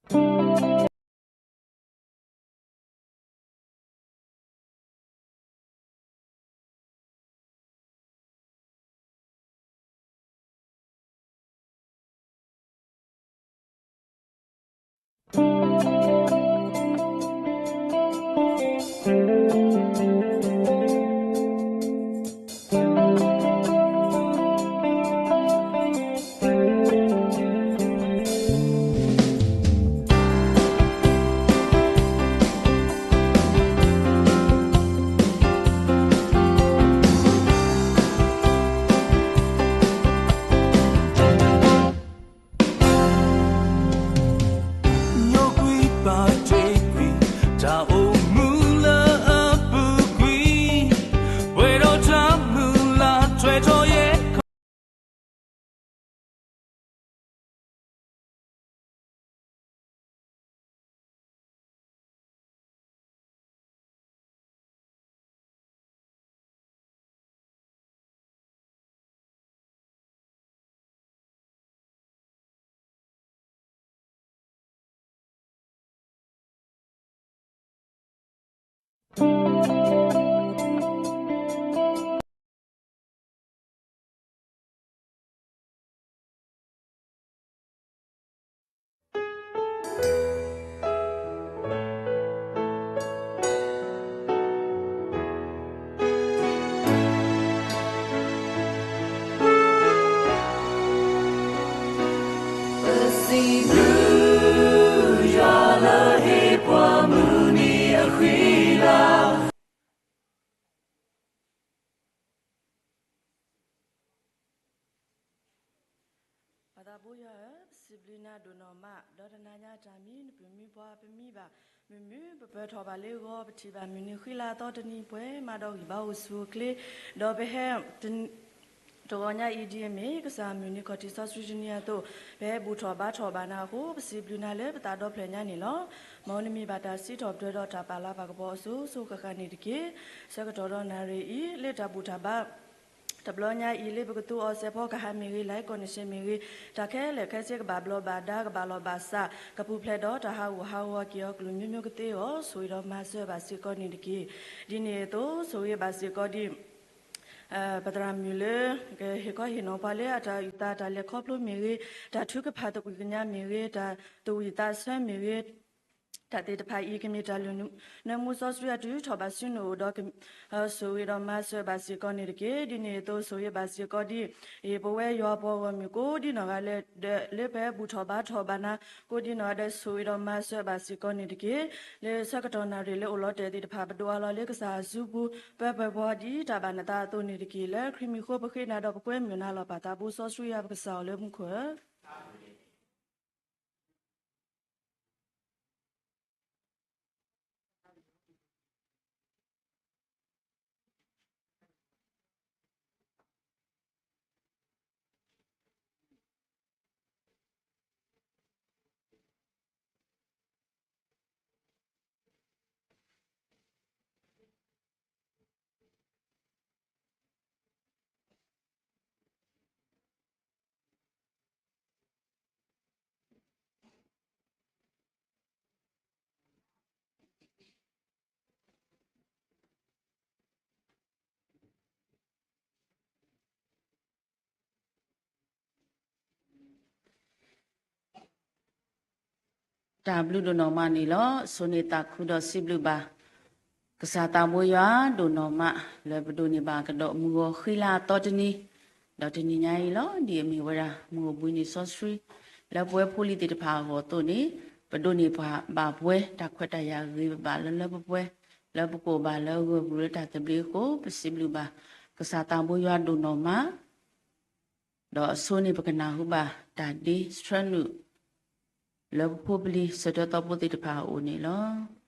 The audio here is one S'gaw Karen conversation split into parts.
ပစံးဘျုးယွၤလၢဟ့ၣ်ပှၤမုၢ်နံၤအဃံလၤ. ပၢ်သးဘိယွၤဧၢ, ပစံးဘျုးနၤဒိၣ်နီၢ်မး, ဒီးတနၤညါတၢ်မံ နပုၢ်မံပှၢ်ပမံဘၣ်, မုာ်မုာ်ပပၢၤထီၣ်ဘၣ်လၢဂီၤ, ပထံၣ်ဘၣ်မုၢ်နံၤဃံလၤအသီတနံၤပှဲၤမးဒီးဂံၢ်ဘါအိၣ်ဆူၣ်အိၣ်ချ့, ဒီးပဟဲ တဂီၤညါအံၤဒ်အမ့ၢ် ကစၢ်မုၢ်နံၤခီၣ်ထံးစီဆှံတနံၤအသိး, ပဟဲဘူၣ်ထီၣ်ဘါထီၣ်ဘၣ်နၤအဃိ ပစံးဘျုးနၤလၢပသးဒီဖျၢၣ်ညါန့ၣ်လီၤ. မ်နမံၤဘၣ်တၢ်စံးထီၣ်ပတြၢၤဒီးတၢ်ပာ်လၤပာ်ကပီၤအစိၤစိၤဃၣ်ဃၣ်န့ၣ်တက့ၢ်. ဆၢကတီၢ်ဒီးနၣ်ရံၣ်အံၤ လၢတၢ်ဘူၣ်တၢ်ဘါ တဘျီညါအံၤ လၢပကသူအီၤစဲးဖီကဟၣ်မ့ၢ်ဂ့ၤ, လၢကီၢ်နံၣ်ရှ့မ့ၢ်ဂ့ၤ, တၢ်ခဲလၢာ်ခဲဆ့ကဘၣ်ဘျီးဘၣ်ဒါ ကဘၣ်လီၢ်ဘၣ်စး, ကပူၤဖျဲးဒီးတၢ်ဟးဂူာ်ဟးဂီၤက့ၤအီၤ ကလုာ်မျိုးမျိုးကသ့အီၤ ဆိၣ်ဂ့ၤဒီးမၤစၢၤဘၣ်စ့ၢ်ကီးန့ၣ်တက့ၢ်. ဒ်န့ၣ်အသိး ဆိၣ်ဂ့ၤဘၣ်စ့ၢ်ကီးဒ် ပသရၣ်မုၣ်လၢ ကဟ့ၣ်ခီဟ့ၣ်နီၤပှၤလၢအတၢ်အုၣ်သးတၢ်လဲၤခီဖျိမ့ၢ်ဂ့ၤ, တၢ်ထုကဖၣ်သကွံာ်ကညးမ့ၢ်ဂ့ၤ, တၢ်သဝံၣ်သးဆၢမ့ၢ်ဂ့ၤ, တၢ်သ့ၣ်တဖၣ်အံၤ ကမ့ၢ်တၢ်လုၢ်နၢမူစီဆှံအတုၤထီၣ်ဘၣ်ဆူနအိၣ်ဒီး ဆိၣ်ဂ့ၤဒီးမၤစၢၤဘၣ်စ့ၢ်ကီးန့ၣ်တက့ၢ်. ဒ်န့ၣ်အသိး ဆိၣ်ဂ့ၤဘၣ်စ့ၢ်ကီးဒ်အံၤ ပဝဲယွၤပှၤဂီၢ်မုၢ်ကိးဒ်နီၢ်ဂၤလၢ လၢပဘူၣ်ထီၣ်ဘါထီၣ်ဘၣ်နၤ ကိးဒ်နီၢ်ဂၤဒီး ဆိၣ်ဂ့ၤဒီးမၤစၢၤဘၣ်စ့ၢ်ကီးန့ၣ်တက့ၢ်. လၢဆၢကတီၢ်နၣ်ရံၣ်လၢအိၣ်လီၤတဲာ်သ့ၣ်တဖၣ် ပဒိးအလီၤလၢကစၢ်အစုပူၤ ပၢပၢၢ်ပှၤဒ်တၢ်ဘၣ်နသးအသိးန့ၣ်တက့ၢ်. လၢခရံာ်မံၤဃိပဃ့နၤဒီးပကွဲမုာ်နၤလီၤ. ပၢ်သးဘိစီဆှံယွၤပကစၢ်အီၤလၢမူခိၣ်ဧၢ. တၢ်ဘျုးဒိၣ်နီၢ်မးန့ၣ်လီၤ. အဆိန့ၣ်သးခုဒီးစံးဘျုးဘၣ် ကစၢ်သးဘိယွၤဒိၣ်နီၢ်မး လၢပဒိးန့ၢ်ဘၣ်ကဒီးမုၢ်ဂီၤဃံလၤအသီတနံၤ, ဒီးတနံၤညါအံၤလီၤ. ဒ်အမ့ၢ်ဝဲဒၣ် မုၢ်အိၣ်ဘှံးနံၤစီဆှံ လၢပဝဲဖိလံၤသ့ၣ်တဖၣ်အဂီၢ်အသိးန့ၣ် ပဒိးန့ၢ်ဘၣ်ပှဲၤ တၢ်ခွဲးတၢ်ယာ်ဂ့ၤဘၣ်လၢလၢပှဲၤပှဲၤ လၢပကအိၣ်ဘၣ်လၢအဂၢၢ်အကျၢၤလၢတၢ်သဘျ့အဃိ ပစံးဘျုးဘၣ် ကစၢ်သးဘိယွၤဒိၣ်နီၢ်မး ဒီးအဆိန့ၣ်ပကနၢ်ဟူဘၣ်တၢ်ဒ့ဆှၢနုာ် လၢပဖိပလံၤစၢၤထၢၣ်သီဖိသ့ၣ်တဖၣ်အအိၣ်န့ၣ်လီၤ.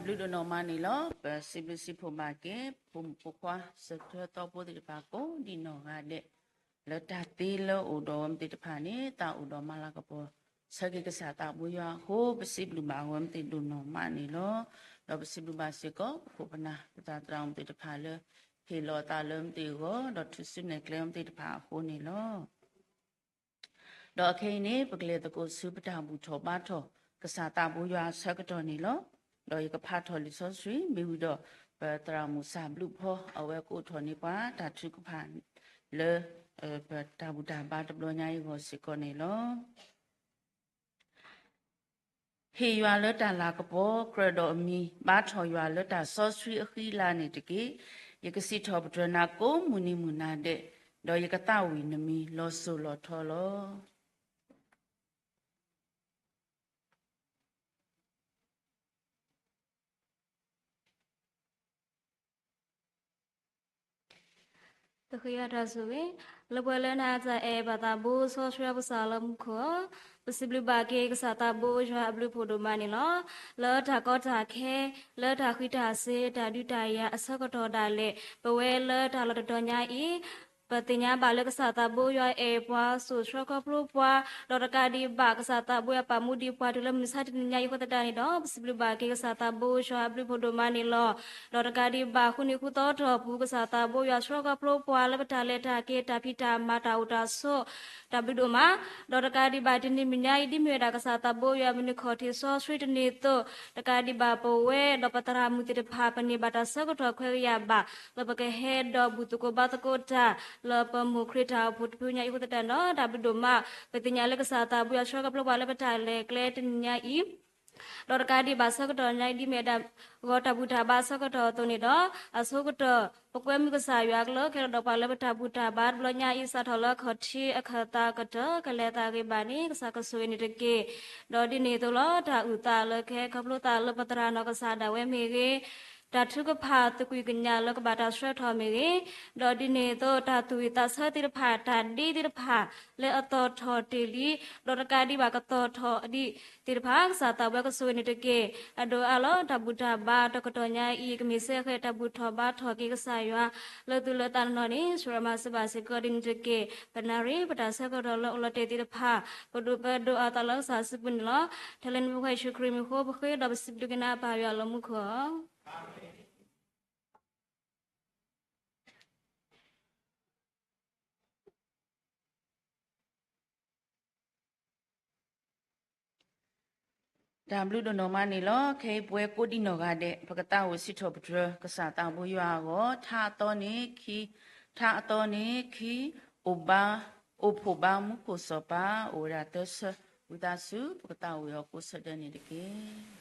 ဘျုးဒိၣ်နီၢ်မးန့ၣ်လီၤ. ပစံးဘျုးစံးဖှိၣ်ဘၣ်က့ၤ ပဖိမုၣ်ဖိခွါ ဆၢကတီၢ်သီဖိသ့ၣ်တဖၣ် ကိးဒံးနီၢ်ဂၤဒဲး လၢတၢ်သ့လၢအိၣ်ဒီးဝဲမ့ၢ်သ့ၣ်တဖၣ်န့ၣ် သးအိၣ်ဒီးမၤလၤကပီၤ ဆၢက့ၤကစၢ်သးဘိယွၤအဃိ ပစံးဘျုးဘၣ်ဝဲမ့ၢ်သ့ၣ်ဒိၣ်နီၢ်မးန့ၣ်လီၤ. ဒီးပစံးဘျုးဘၣ်စ့ၢ်ကီး ပခိၣ်ပနၢ် ပသရၣ်မုၣ်သ့ၣ်တဖၣ်လၢ ဟ့ၣ်လီၤအသးလၢမ့ၢ်သ့ၣ်အဂီၢ် ဒီးထုးစုနဲၣ်ကျဲမ့ၢ်သ့ၣ်တဖၣ်အဃိန့ၣ်လီၤ. ဒီးအခဲအံၤန့ၣ် ပကလဲၤသကိးဆူပတၢ်ဘူၣ်ထီၣ်ဘါထီၣ် ကစၢ်သးဘိယွၤအဆၢကတီၢ်န့ၣ်လီၤ. ဒီးယကဖးထီၣ်လံာ်စီဆှံ မ့ၢ်ဝံၤဒီး ပသရၣ်မုၣ်စၢ်ဘျုးဖီ အဝဲကအိးထီၣ်န့ၢ်ပှၤတၢ်ထုကဖၣ်လၢ ပတၢ်ဘူၣ်တၢ်ဘါတဘျီညါအံၤအဂီၢ်စ့ၢ်ကီးန့ၣ်လီၤ. ဟ့ၣ်ယွၤလၢတၢ်လၤကပီၤ ကြၢးဒီးအမံၤ ဘါထီၣ်ယွၤလၢတၢ်စီဆှံအဃံအလၤန့ၣ်တက့ၢ်. ယကစံးထီၣ်ပတြၢၤနၤကိးမုၢ်နံၤမုၢ်နၤဒဲး, ဒီးယကသးဝံၣ်နမံၤလီၤစိၤလီၤထီလီၤ. တဃ့ယွၤတၢ်ဆိၣ်ဂ့ၤ, လၢပှၤလၢနၤအတၢ်အဲၣ်ဘၣ်သးဘိ စီဆှံပကစၢ်လၢမူခိၣ်ဧၢ, ပစံးဘျုးဘၣ်က့ၤကစၢ်သးဘိယွၤအဘျုးဖှိၣ်ဒိၣ်မးန့ၣ်လီၤ. လၢတၢ်ကီတၢ်ခဲ, လၢတၢ်ဃံတၢ်စ့ၤ တၢ်ဒုးတၢ်ယၤအဆၢကတီၢ်ဒၣ်လဲာ် ပဝဲလၢတၢ်လီၢ်တတီၤညါအံၤ ပသ့ၣ်ညါဘၣ်လၢကစၢ်သးဘိယွၤအဲၣ်ပှၤ စိာ်ဆှၢခီဖျိပှၤ, ဒီးတကးဒံးဘၣ် ကစၢ်သးဘိယွၤပာ်မူဒံးပှၤတုၤလၢမုၢ်ဆါတနံၤညါအံၤအဃိသတးန့ၣ်ဒီး ပစံးဘျုးဘၣ်က့ၤကစၢ်သးဘိယွၤအဘျုးဖှိၣ်ဒိၣ်မးန့ၣ်လီၤ. ဒီးတကးဒံးဘၣ် ဃုနံၤဃုသီအတီၢ်ပူၤ ကစၢ်သးဘိယွၤဆှၢခီဖျိပှၤလၢပတၢ်လဲၤတၢ်က့ၤ တၢ်ဖံးတၢ်မၤ တၢ်အိၣ်တၢ်ဆိး တၢ်ဘျုးဒိၣ်မး, ဒီးတကးဒံးဘၣ် တနံၤမုၢ်ညါအံၤ ဒ်မ့ၢ်ဝဲဒၣ်ကစၢ်သးဘိယွၤမုၢ်နံၤခီၣ်ထံးစီဆှံတနံၤအသိး တကးဒံးဘၣ်ပဝဲဒီးပသရၣ်မုၣ်သ့ၣ်တဖၣ် ပန့ၢ်ဘၣ်တၢ်ဆၢကတီၢ်ခွဲးယာ်ဘၣ် လၢပကဟဲဒီးဘူၣ်သကိးဘါသကိးတၢ် လၢပမိၢ်ခရံာ်တၢ်အိၣ်ဖှိၣ်တဖုညါအံၤအဃိသတးဒီး တၢ်ဘျုးဒိၣ်မး, ပသ့ၣ်ညါလၢကစၢ်သးဘိယွၤဆှၢခီဖျိပှၤလၢပတၢ်လဲၤကျဲတနံၤညါအံၤ ဒီးတကးဒံးဘၣ်ဆၢကတီၢ်ညါအံၤ ဒ်မ့ၢ်ဝဲဒၣ် ဂီၤတၢ်ဘူၣ်တၢ်ဘါဆၢကတီၢ်အသိးန့ၣ်ဒီး အဆိကတၢၢ် ပကွဲမုာ်ကစၢ်ယွၤအကလုၢ်ကထါဒီးပှၤလၢပတၢ်ဘူၣ်တၢ်ဘါတဘျီညါအံၤ စးထီၣ်လၢခီၣ်ထံးအခၢၣ်သးကတၢၢ် ကလဲၤသးဂ့ၤဘၣ်န့ၣ် ကစၢ်ကဆိၣ်ဂ့ၤန့ၣ်တက့ၢ်. ဒီးဒ်န့ၣ်အသိးလီၤ တၢ်အုၣ်သးလၢကဟဲခီဖျိသးလၢပသရၣ်နီၢ်ကစၢ်ဒၣ်ဝဲမ့ၢ်ဂ့ၤ, တၢ်ထုကဖၣ်သကွံာ်ကညးလၢကဘၣ်တၢ်ဆှၢထီၣ်မ့ၢ်ဂ့ၤ, ဒီးဒ်န့ၣ်အသိး တၢ်သူၣ်ဝံၣ်သးဆၢသ့ၣ်တဖၣ် တၢ်ဒ့သ့ၣ်တဖၣ် လၢအသီၣ်ထီၣ်တ့ၢ်လံ, ဒီးတကးဒံးဘၣ်ကသီၣ်ထီၣ်ဒံးသ့ၣ်တဖၣ် ကစၢ်သးဘိယွၤကဆိၣ်ဂ့ၤန့ၣ်တက့ၢ်. အဒိၣ်အါလီၤ တၢ်ဘူၣ်တၢ်ဘါတကတီၢ်ညါအံၤ ကမ့ၢ်စ့ၢ်ကီးတၢ်ဘူၣ်ထီၣ်ဘါထီၣ်က့ၤကစၢ်ယွၤ လၢသုလၢသးနီၢ်နီၢ်န့ၣ် ဆိၣ်ဂ့ၤမၤစၢၤဘၣ်စ့ၢ်ကီးဒ်န့ၣ်တက့ၢ်. ပနၣ်ရံၣ် ပတၢ်ဆၢကတီၢ်လၢအိၣ်လီၤတဲာ်သ့ၣ်တဖၣ် ပဒိၣ်ပဒိၣ်အသးလၢကစၢ်စုပူၤန့ၣ်လီၤ. ထဲလၢနဖိခွါယ့ၣ်ၡူးခရံာ်မံၤအဃိ ပဃ့ဒီးပစံးဘျုးက့ၤနၤပၢ်ယွၤလၢမူခိၣ်ဧၢ. တၢ်ဘျုးဒိၣ်နီၢ်မးန့ၣ်လီၤ. ခဲအံၤပဝဲ ကိးဒံနီၢ်ဂၤဒဲး ပကသးဝံၣ်စံးထီၣ်ပတြၢၤ ကစၢ်သးဘိယွၤအဂီၢ် ထါအသီန့ၣ်ခံ, ထါအသီန့ၣ်ခံ, အိၣ်ဘါ, အိၣ်ဖှိၣ်ဘါမူခိၣ်စီၤပၤ အိၣ်ဝဲဒၣ်သၢဆၢ, ဝံသးစူၤ ပကသးဝံၣ်အီၤကိးဆၢဒဲးန့ၣ်တက့ၢ်.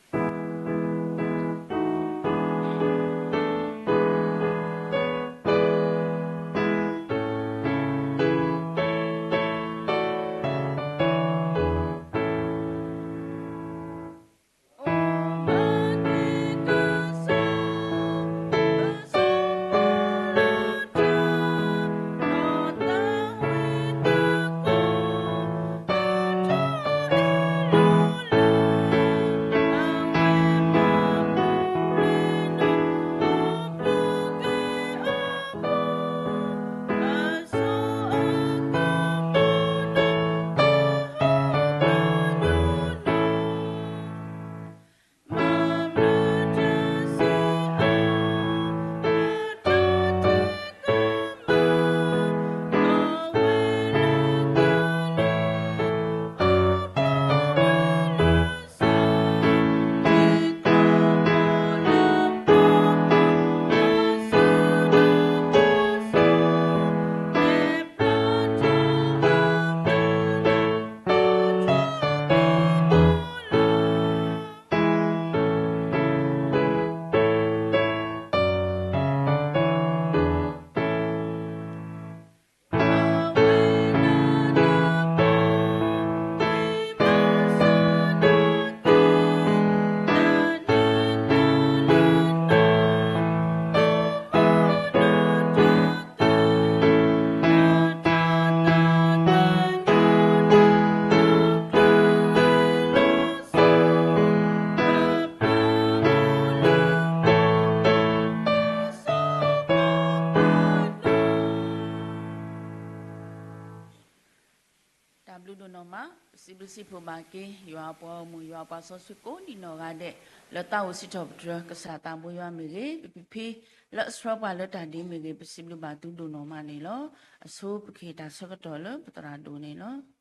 ဒိၣ်နီၢ်မး ပစံးဘျုးစံးဖှိၣ်ဘၣ်က့ၤ ယွၤအပှၤဂီၢ်မုၢ် ယွၤအပှၤစီဆှံကိးနံၣ်နီၢ်ဂၤဒဲး လၢတၢ်အိၣ်စံးထီၣ်ပတြၢၤ ကစၢ်သးဘိယွၤမ့ၢ်ဂ့ၤ, ပဖံဖံ လၢအဆှၢပှၤလၢတၢ်ဒ့မ့ၢ်ဂ့ၤ, ပစံးဘျုးဘၣ်သုဒိၣ်နီၢ်မးန့ၣ်လီၤ. အဆိပကဟ့ၣ်တၢ်ဆၢကတီၢ်လၢပသရၣ်ဒိၣ်န့ၣ်လီၤ.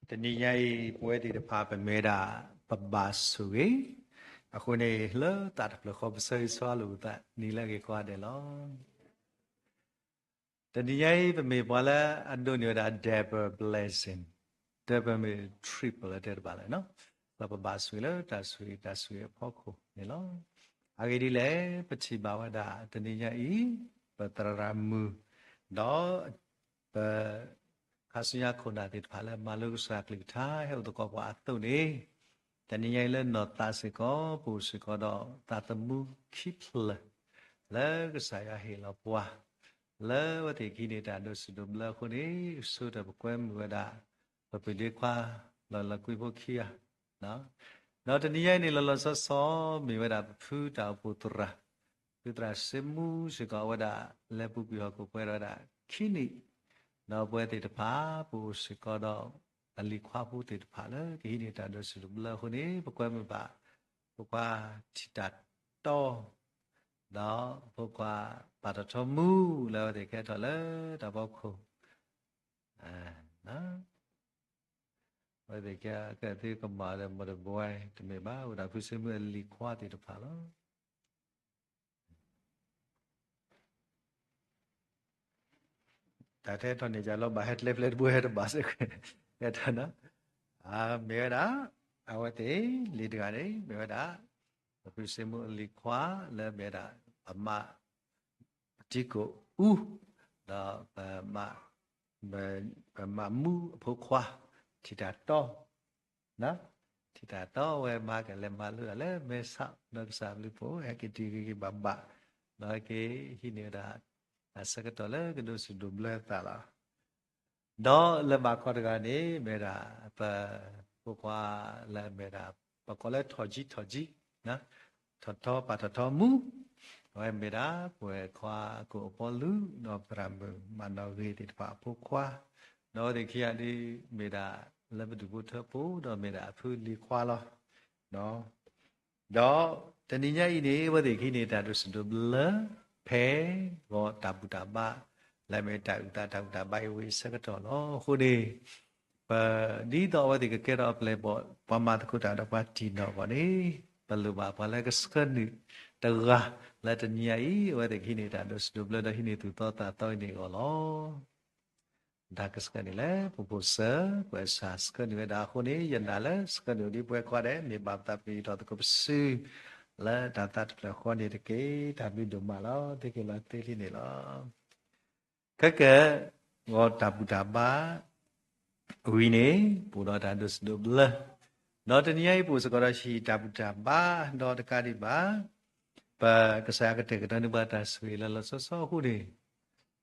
တနံၤညါအံၤ ပဝဲသ့ၣ်တဖၣ် ပမ့ၢ်ဝဲဒၣ် ပဘါဆိၣ်ဂ့ၤ, အဃိန့ၣ် လၢသးတဖျၢၣ်ဃီ ပဆၢဂ့ၤဆၢဝါလိာ်ပသးနံၤလၢအဂ့ၤကိးဂၤဒဲးလီၤ. တနံၤညါအံၤ ပမ့ၢ်ပှၤလၢအဒိးန့ၢ်ဝဲဒၣ် double blessing, double မ့ၢ် triple လၢတဲတဘၣ်လဲၣ်နီၤ, ဒီးပဘါဆိၣ်ဂ့ၤလၢတၢ်ဆိၣ်ဂ့ၤ တၢ်ဆိၣ်ဂ့ၤအဖီခိၣ်န့ၣ်လီၤ. အဂ့ၢ်ဒ်လဲၣ်, ပထံၣ်ဘၣ်ဝဲဒၣ် တနံၤညါအံၤ ပသရၣ်မုၣ် ဒီး ပ ခါဆူညါခိၣ်နၢ်သ့ၣ်တဖၣ်လၢမၤလိကစၢ်ကလုၢ်ကထါ ဟဲအိၣ်သကိးပှၤအသိးန့ၣ်, တနံၤညါအံၤလၢနီၢ်သးစ့ၢ်ကီး ပအိၣ်စ့ၢ်ကီးဒီးသးသမူခံဖျၢၣ် လၢကစၢ်ယွၤဟ့ၣ်လီၤပှၤ လၢအဝဲသ့ၣ်ကဟံးန့ၢ်တၢ်ဒိးစံးဒိးဘျၢအဃိန့ၣ်, ဆိကတၢၢ်ပကွဲမုာ်ဝဲဒၣ် ပပုၢ်ဒ့ခွါ လီၤလီၤကွံဖိခံဂၤ ဒီးတနံၤညါအံၤန့ၣ် လီၤလီၤဆီဆီ မ့ၢ်ဝဲဒၣ်ပဖုတၢ်အိၣ်ဖှိၣ်သရၣ်, ဖုသရၣ်စ့မူစ့ၢ်ကီး အဝဲဒၣ်လဲၤပူၤကွံာ်ဟီၣ်ခိၣ်ပှဲၤဒီးဝဲဒၣ်ခံနံၣ်, ဒီးပဝဲသ့ၣ်တဖၣ် ပအိၣ်စ့ၢ်ကီးဒီး အလံၤခွါဖိသ့ၣ်တဖၣ်လၢကဟံးန့ၢ်တၢ်ဒိးစံးဒိးဘျၢအဃိန့ၣ်, ပကွဲမုာ်ဘၣ် ဖိခွါထံၣ်တၢ်တီ ဒီးဖိခွါပာ်ထီၣ်ထီမူလၢအဝဲသ့ၣ်ကဲထီၣ်လၢတၢ်ဖီခိၣ် အဝဲသ့ၣ်ကဲကဲသ့ကမၤဒီး မတဘွဲတမ့ၢ်ဘၣ်, အိၣ်ဒၣ်ဖုစ့မူအလံၤခွါသ့ၣ်တဖၣ်လီၤ. တၢ်ထဲထီၣ်န့ၣ် ယလီၤဘၣ် ဟဲကျဲဖျဲးတဘိ ဟဲတဘၣ်စ့ၢ်ကီး ဟဲထီၣ်နီၤ, မ့ၢ်ဝဲဒၣ် အဝဲသ့ၣ်လံၤတဂၤန့ၣ် မ့ၢ်ဝဲဒၣ် ပဖုစ့မူအလံၤခွါလၢမ့ၢ်ဝဲဒၣ် ပမါ ပတံၤကိၣ်အူ, ဒီးပမါ ပမါမူအဖိခွါ ထံၣ်တၢ်တီ, ထံၣ်တၢ်တီဝဲမၤကလဲၤမၤလိတၢ်လၢမဲဆီး ဒီးကစၢ်ဘျုးဖှိၣ် ဟဲက့ၤတုၤဂ့ၤဂ့ၤဘၣ်ဘၣ်, ဒီးဟဲက့ၤဟံးန့ၢ်ဝဲဒၣ် တၢ်ဆၢကတီၢ်လၢကဒိးစံးဒိးဘျၢသးလီၤ. ဒီးလၢဘၣ်ခီတဂၤန့ၣ် မ့ၢ်ဝဲဒၣ် ပဖိခွါလၢမ့ၢ်ဝဲဒၣ် ပကိးလၢထီၣ်ကံထီၣ်ကံ ထီၣ်ထီပာ်ထီၣ်ထီမူ, အဝဲမ့ၢ်ဒၣ် ပဝဲခွါကိၣ်အပီလူး ဒီးသရၣ်မုၣ်မၤနီၣ်ဂ့ၤသ့ၣ်တဖၣ်အဖိခွါ, ဒီးအဝဲသ့ၣ်ခံဂၤဒ်မ့ၢ်ဒၣ် လၢပဒူၣ်ဖိထၢဖိ ဒီးမ့ၢ်ဒၣ်အဖုလံၤခွါလီၤ. ဒီးတနံၤညါအံၤန့ၣ် အဝဲသ့ၣ်ကဟံးန့ၢ်တၢ်ဒိးစံးဒိးဘျၢ ဖဲဂီၤတၢ်ဘူၣ်တၢ်ဘါ လၢမ့ၢ်တၢ်အုၣ်သးတၢ်ဘူၣ်တၢ်ဘါအံၤဝံၤအဆၢကတီၢ်လီၤ. အဃိန့ၣ် ပ ဒ်သိးအဝဲသ့ၣ်ကကဲထီၣ်အပျဲၢ်အဘီၣ် ပှၤမၤသကိးတၢ်ဒီးပှၤတံၢ်နီၢ်အဂီၢ်န့ၣ်, ပလိၣ်ဘၣ်ပှၤလၢကဆှၢနုာ်တဂၤ လၢတနံၤညါအံၤ အဝဲသ့ၣ်ကဟံးန့ၢ်တၢ်ဒိးစံးဒိးဘျၢဒီးဟံးန့ၢ်သူၣ်သီသးသီအံၤန့ၣ်အဂီၢ်လီၤ. တၢ်ကဆှၢန့ၣ်လၢ ပဖိစၢၤ ပှဲၤစၢ်ဆှၢန့ၢ်ဝဲဒၣ်အဃိန့ၣ် ယနာ်လၢဆှၢန့ၢ်အိၣ်ဒ်ပဝဲကိးဂၤဒဲး မ့ၢ်ဘၣ်ပသးပ့ၤထီၣ်သကိးပစု လၢတၢ်သးတဖျၢၣ်ဃီန့ၣ်တက့ၢ်. တၢ်ဘျုးဒိၣ်မးလီၤ. သုကလီၤသ့လံန့ၣ်လီၤ. ခဲကဲ ဂီၤတၢ်ဘူၣ်တၢ်ဘါ ဝံၤန့ၣ် ပအိၣ်ဒီးတၢ်ဒိးစံးဒိးဘျၢ, ဒီးတနံၤညါအံၤ ပအိၣ်စ့ၢ်ကီးဒီးဟံၣ်တၢ်ဘူၣ်တၢ်ဘါ, ဒီးတကးဒံးဘၣ် ပကစၢ်ယွၤကတဲာ်ကတီၤန့ၢ်ပှၤတၢ်ဆိၣ်ဂ့ၤလၢလီၤဆီဆီအဃိန့ၣ်,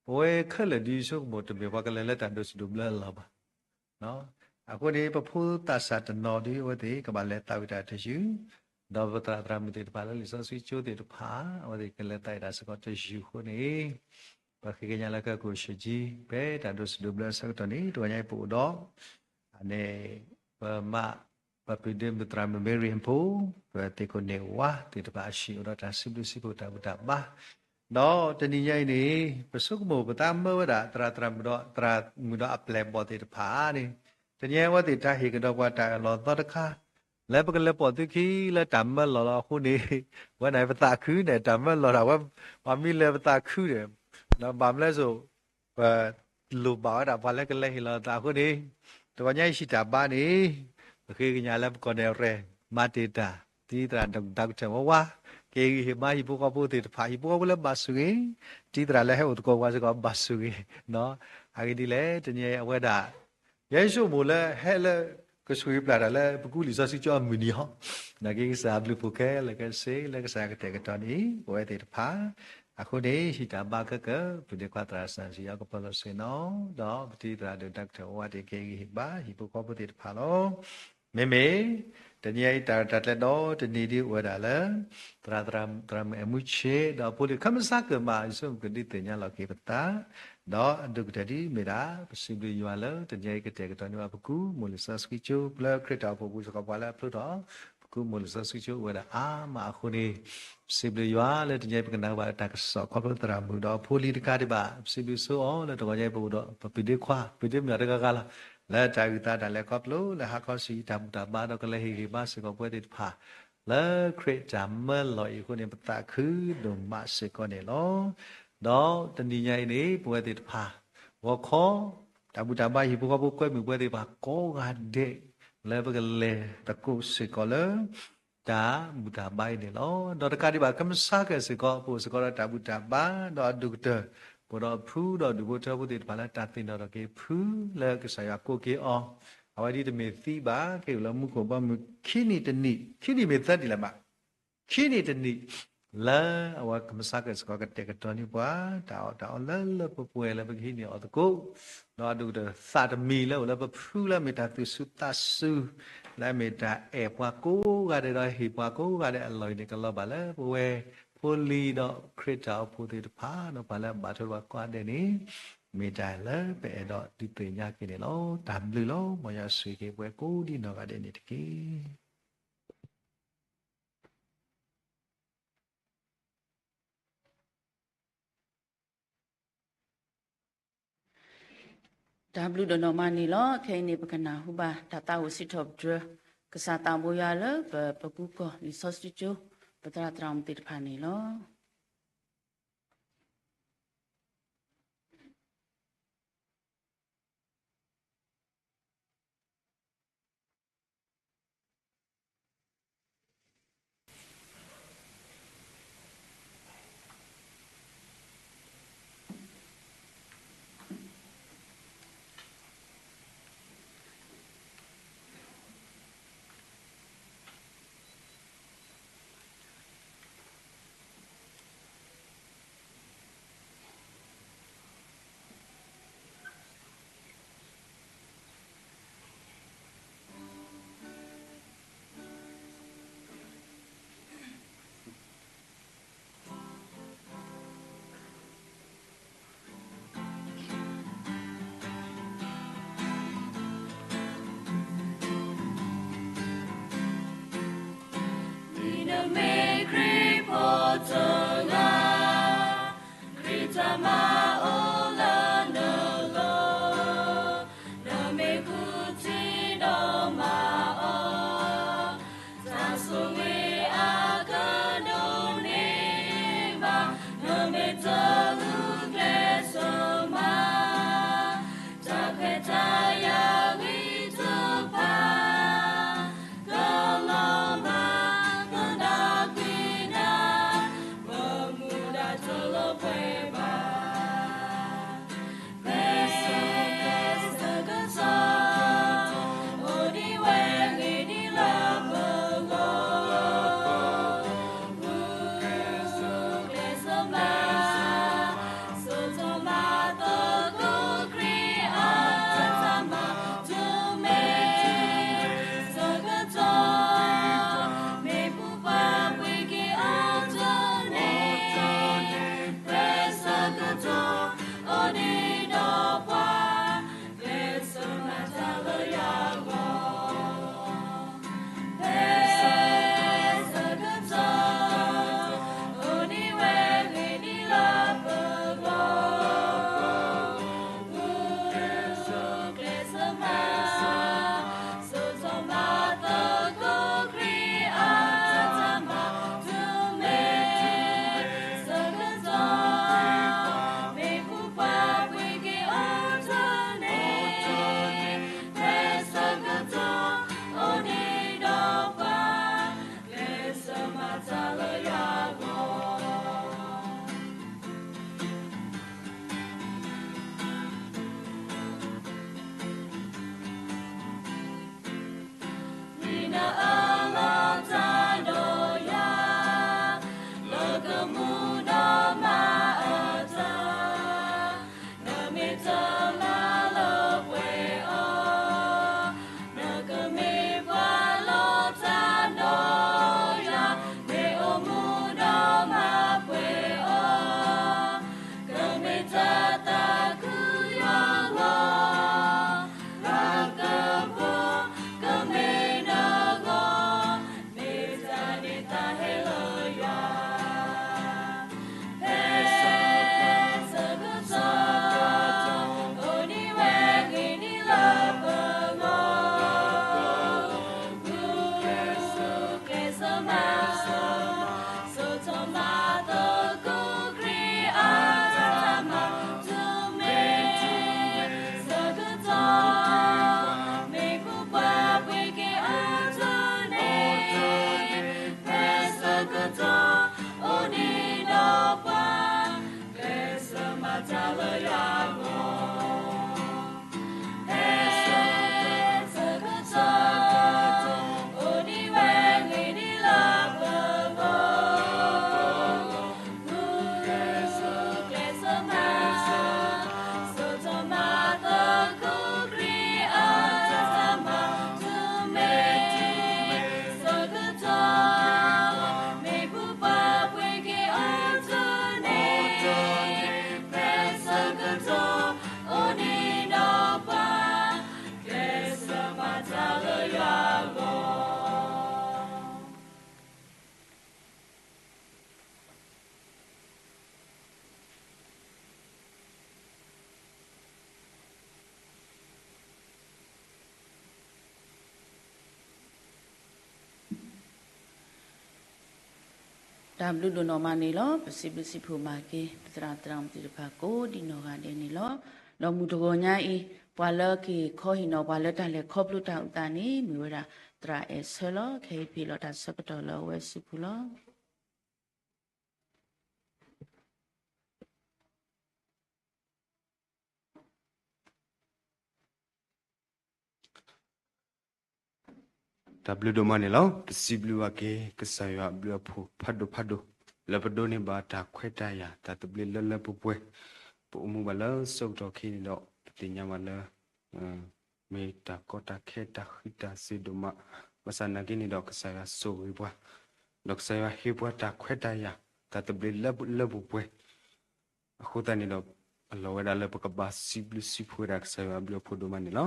ပဝဲခဲလၢာ်ဒ်ဆိကမိၣ်တမ့ၢ်ပှၤကလဲၤလၢတၢ်ဒိးစံးဒိးဘျၢအလီၢ်ဘၣ်. အဃိန့ၣ် ပဖိသးစၢ်တနီၤဒ်အဝဲသ့ၣ် ကဘၣ်လဲၤသးဝံၣ်တၢ်တယုၢ်, ဒီးပသရၣ်သရၣ်မုၣ်သ့ၣ်တဖၣ်လၢလံာ်စီဆှံကၠိသ့ၣ်တဖၣ် အဝဲသ့ၣ်ကလဲၤသးဝံၣ်တၢ်စ့ၢ်ကီးတယုၢ်အဃိန့ၣ်, ပဃ့ကညးလၢကီၢ်ခိၣ်ဆူၣ်ကံ ဖဲတၢ်ဒိးစံးဒိးဘျၢအဆၢကတီၢ်န့ၣ် တဂီၤညါအံၤပအိၣ်ဒီး အန့ၣ် ပမါ ပပုၢ်ဒ့မုၣ်သရၣ်မုၣ်မ့ၢ်ရံၣ်အဖိ ပသ့ၣ်ခိၣ်န့ၢ်ဝါသ့ၣ်တဖၣ်အဟံၣ်အိၣ်ဒီးတၢ်စံးဘျုးစံးဖှိၣ်တၢ်ဘူၣ်တၢ်ဘါ, ဒီးတနံၤညါအံၤန့ၣ် ပဆိကမိၣ်ပသးမၢဝဲဒၣ် သရၣ်သရၣ်မုၣ်ဒီး သရၣ်မုၣ်ဒီးအပျဲၢ်အဘီၣ်သ့ၣ်တဖၣ်န့ၣ်, တနံၤညါအံၤအဝဲသ့ၣ်တၢ်ဟ့ၣ်ကဒီးပှၤတၢ်အၢၣ်လီၤသီတခါ လၢပကလဲၤပိာ်သုခံလၢတၢ်မၢလီၤလီၤအဃိန့ၣ်, ဝဲန့ၣ်ပသးခုန့ၣ် တၢ်မၢလီၤဒၣ်ဝဲ ပှၤမ့ၢ်လဲၤပသးခုန့ၣ်, ဘၣ်မနုၤလဲၣ်စိ ပလိၣ်ဘၣ်ဝဲဒၣ်ပှၤလၢကလဲၤဟ့ၣ်လီၤသးအဃိန့ၣ်, တဂီၤညါအံၤဟံၣ်တၢ်ဘါန့ၣ် ပဃ့ကညးလၢပကီၢ်နဲၣ်ရဲၣ် မၤတ့ၢ်တၢ် ဒ်သရၣ်ဒိၣ်ကတၢၢ်ဝဲဝါ က့ၤဂံၢ်ဟ့ၣ်မါဟံၣ်ဖိဃီဖိသ့ၣ်တဖၣ် ဟံၣ်ဖိဃီဖိလၢဘၣ်ဆိၣ်ဂ့ၤ, ဒ်သရၣ်လၢဟဲအိၣ်သကိးပှၤစ့ၢ်ကီးဘၣ်ဆိၣ်ဂ့ၤ, အဂ့ၢ်ဒ်လဲၣ် တနံၤညါအံၤအဝဲဒၣ် ယဲယဆိကမိၣ်လၢဟဲလၢ ကဆိၣ်ဂ့ၤပျၢ်တၢ်လၢပကူလံာ်စီဆှံကၠိအမုၢ်နံၤဟီ, နာ်က့ကစၢ်အဘျုးအဖှိၣ်ခဲလၢာ်ခဲဆ့လၢကစၢ်ယွၤကတဲာ်ကတီၤန့ၢ်ပဝဲသ့ၣ်တဖၣ်, အဃိန့ၣ် ဟံးတၢ်ဘါခဲကၢၢ် ပဒ့ခွါသရၣ်စီဆှံယီၤကပၢၤလီၢ်ဆ့ၣ်နီၤ, ဒီးပတံၤသရၣ်ဒိၣ်တၢ်ကထၢၣ်ဝါတ့ၢ်က့ၤဂံၢ်ဟ့ၣ်ဘါ ဟံၣ်ဖိဃီဖိသ့ၣ်တဖၣ်လီၤ. မ့မ့ၢ် တနံၤအံၤတၢ်ရဲၣ်တၢ်ကျဲၤဒီတနံၤဒ်အိၣ်ဝဲဒၣ်လၢ သရၣ် သရၣ်မုၣ်အဲၣ်မူဆ့ ဒီးဖိလံၤ ခမဆါကၢၢ်မး ယဆိကမိၣ်ကဒုးသ့ၣ်ညါလီၤက့ၤပသး, ဒီးအဒိၣ်ကတၢၢ်ဒ်မ့ၢ်ဒၣ် ပစံးဘျုးယွၤလၢတနံၤအံၤကတဲာ်ကတီၤန့ၢ်ဘၣ်ပကူ မိၢ်လံာ်စီဆှံကၠိ လၢခရံာ်တၢ်အိၣ်ဖှိၣ်ပူၤစ့ၢ်ကီး ပှၤလၢအဖျိထီၣ် ပကူမိၢ်လံာ်စီဆှံကၠိအိၣ်ဝဲဒၣ်အါမးအဃိန့ၣ်, ပစံးဘျုးယွၤလၢတနံၤအံၤပကနၣ်ဘၣ်တၢ်ကစီၣ်ခီဖျိသရၣ်မုၣ်ဒီးအဖိလံၤတကးဒံးဘၣ်, ပစံးဘျုးဆိအီၤလၢတဂီၤညါအံၤပအိၣ်ဒီးပပဒ့ခွါ ပဒ့မုၣ်တဂၤဂၤလီၤ, လၢတၢ်ဂုၤသးတၢ်လဲၤခီဖျိလၢဟါခီဆူညါတၢ်ဘူၣ်တၢ်ဘါဒီးကလဲၤဟ့ၣ်ဂံၢ်ဟ့ၣ်ဘါစ့ၢ်ကီးပဝဲသ့ၣ်တဖၣ် လၢခရံာ်တၢ်မၢလီၤအံၤအဃိန့ၣ် ပသးခုဒိၣ်မးစ့ၢ်ကီးန့ၣ်လီၤ. ဒီးတနံၤညါအံၤန့ၣ် ပဝဲသ့ၣ်တဖၣ် ဂီၤခီ တၢ်ဘူၣ်တၢ်ဘါဟံၣ်ဖိဃီဖိကွဲမုာ်ပဝဲသ့ၣ်တဖၣ် ကိးဂၤဒဲး လၢပကလဲၤသကိးစ့ၢ်ကီးလၢ တၢ်ဘူၣ်တၢ်ဘါအံၤန့ၣ်လီၤ. ဒီးတကးဒံးဘၣ် ခမဆါကၢၢ်စ့ၢ်ကီး ပအိၣ်စ့ၢ်ကီးဒီးတၢ်ဘူၣ်တၢ်ဘါ ဒီးအဒိၣ်ကတၢၢ် ပအိၣ်ဒီးဖုဒီးဒူၣ်ဖိထၢဖိသ့ၣ်တဖၣ်လၢတၢ်သ့ၣ်နီၣ်ထီၣ်က့ၤဖုလၢကစၢ်ယွၤကိးက့ၤအီၤ, အဝဲဒ်တမ့ၢ်သံဘၣ် က့ၤအိၣ်လၢမူခိၣ်ဘီမုၢ်ခံနံၣ်တနံၣ် ခံနံၣ်မ့ၢ်သၢနံၣ်လၢၤဘၣ် ခံနံၣ်တနံၣ် လၢအဝဲကမဆါကၢၢ်စ့ၢ်ကီးကတဲာ်ကတီၤန့ၢ်ပှၤ တၢ်အီၣ်တၢ်အီလၢလၢပှဲၤပှဲၤလၢပကဟံးန့ၢ်အီၣ်သကိး, ဒီးအဒိၣ်ကတၢၢ်သးတမံၤလၢအိၣ်လၢပဖုလၢအမ့ၢ်တၢ်သူၣ်စူၤသးစူၤ လၢအမ့ၢ်တၢ်အဲၣ်ပှၤကိးဂၤဒဲးဒီးဟ့ၣ်ပှၤကိးဂၤဒဲးအလီၢ်အံၤန့ၣ် ကလီၤဘၣ်လၢပဝဲဖိလံၤဒီးခရံာ်တၢ်အိၣ်ဖှိၣ်သ့ၣ်တဖၣ် ဒီးပှၤလၢအဘၣ်ထွဲဘၣ်ကိးဂၤဒဲးန့ၣ် မ့ၢ်တၢ်လၢပအဲၣ်ဒိးဒုးသ့ၣ်ညါက့ၤန့ၣ်လီၤ. တၢ်ဘျုးလီၤ. မ်ယွၤဆိၣ်ဂ့ၤက့ၤပဝဲကိးဒ်နီၢ်ဂၤဒဲးန့ၣ်တက့ၢ်. တၢ်ဘျုးဒိၣ်နီၢ်မးန့ၣ်လီၤ. ခဲအံၤန့ၣ် ပကနၢ်ဟူဘၣ်တၢ်သးအိၣ်စံးထီၣ်ပတြၢၤ ကစၢ်သးဘိယွၤလၢပပကူကီၢ်လံာ်စီဆှံကၠိ ပသရၣ်သရၣ်မုၣ်သ့ၣ်တဖၣ်န့ၣ်လီၤ. တၢ်ဘျုးဒိၣ်နီၢ်မးန့ၣ်လီၤ. ပစံးဘျုးစံးဖှိၣ်မၤက့ၤ ပသရၣ်သရၣ်မုၣ်သ့ၣ်တဖၣ်ကိးဒံနီၢ်ဂၤဒဲးန့ၣ်လီၤ. ဒီးမုၢ်တဂီၤညါအံၤ ပှၤလၢက့ၤခီဟ့ၣ်နီၤပှၤလၢတၢ်လဲၤခီဖျိတၢ်အုၣ်သးန့ၣ် မ့ၢ်ဝဲဒၣ်သရၣ်အဲၣ်ဆၢလီၤ. ခဲအံၤဟ့ၣ်လီၤတၢ်ဆၢကတီၢ်လၢအဝဲစုပူၤလီၤ. တၢ်ဘျုးဒိၣ်မးန့ၣ်လီၤ. ပစံးဘျုးဘၣ်က့ၤ ကစၢ်ယွၤအဘျုးအဖှိၣ်ဖးဒိၣ်ဖးဒိၣ် လၢပဒိးန့ၢ်ဘၣ်တၢ်ခွဲးတၢ်ယာ် တၢ်သဘျ့လၢလၢပှဲၤပှဲၤ, ပအိၣ်မူဘၣ်လၢဆၢကတီၢ်ခဲအံၤန့ၣ်ဒီး ပသ့ၣ်ညါဘၣ်လၢ မ့ၢ်တၢ်ကီတၢ်ခဲတၢ်ဃံးတၢ်စ့ၤဒိၣ်မး, ဘၣ်ဆၣ်နာ်က့န့ၣ်ဒီး ကစၢ်ယွၤဆိၣ်ဂ့ၤပှၤ, ဒီးကစၢ်ယွၤဟ့ၣ်ပှၤတၢ်ခွဲးတၢ်ယာ် တၢ်သဘျ့လၢလၢပှဲၤပှဲၤ အဃိသတးန့ၣ်ဒီး အလီၢ်ဝဲဒၣ်လၢပကဘၣ်စံးဘျုးစံးဖှိၣ်ဝဲဒၣ်ကစၢ်ယွၤအဘျုးအဖှိၣ်ဒိၣ်မးန့ၣ်လီၤ.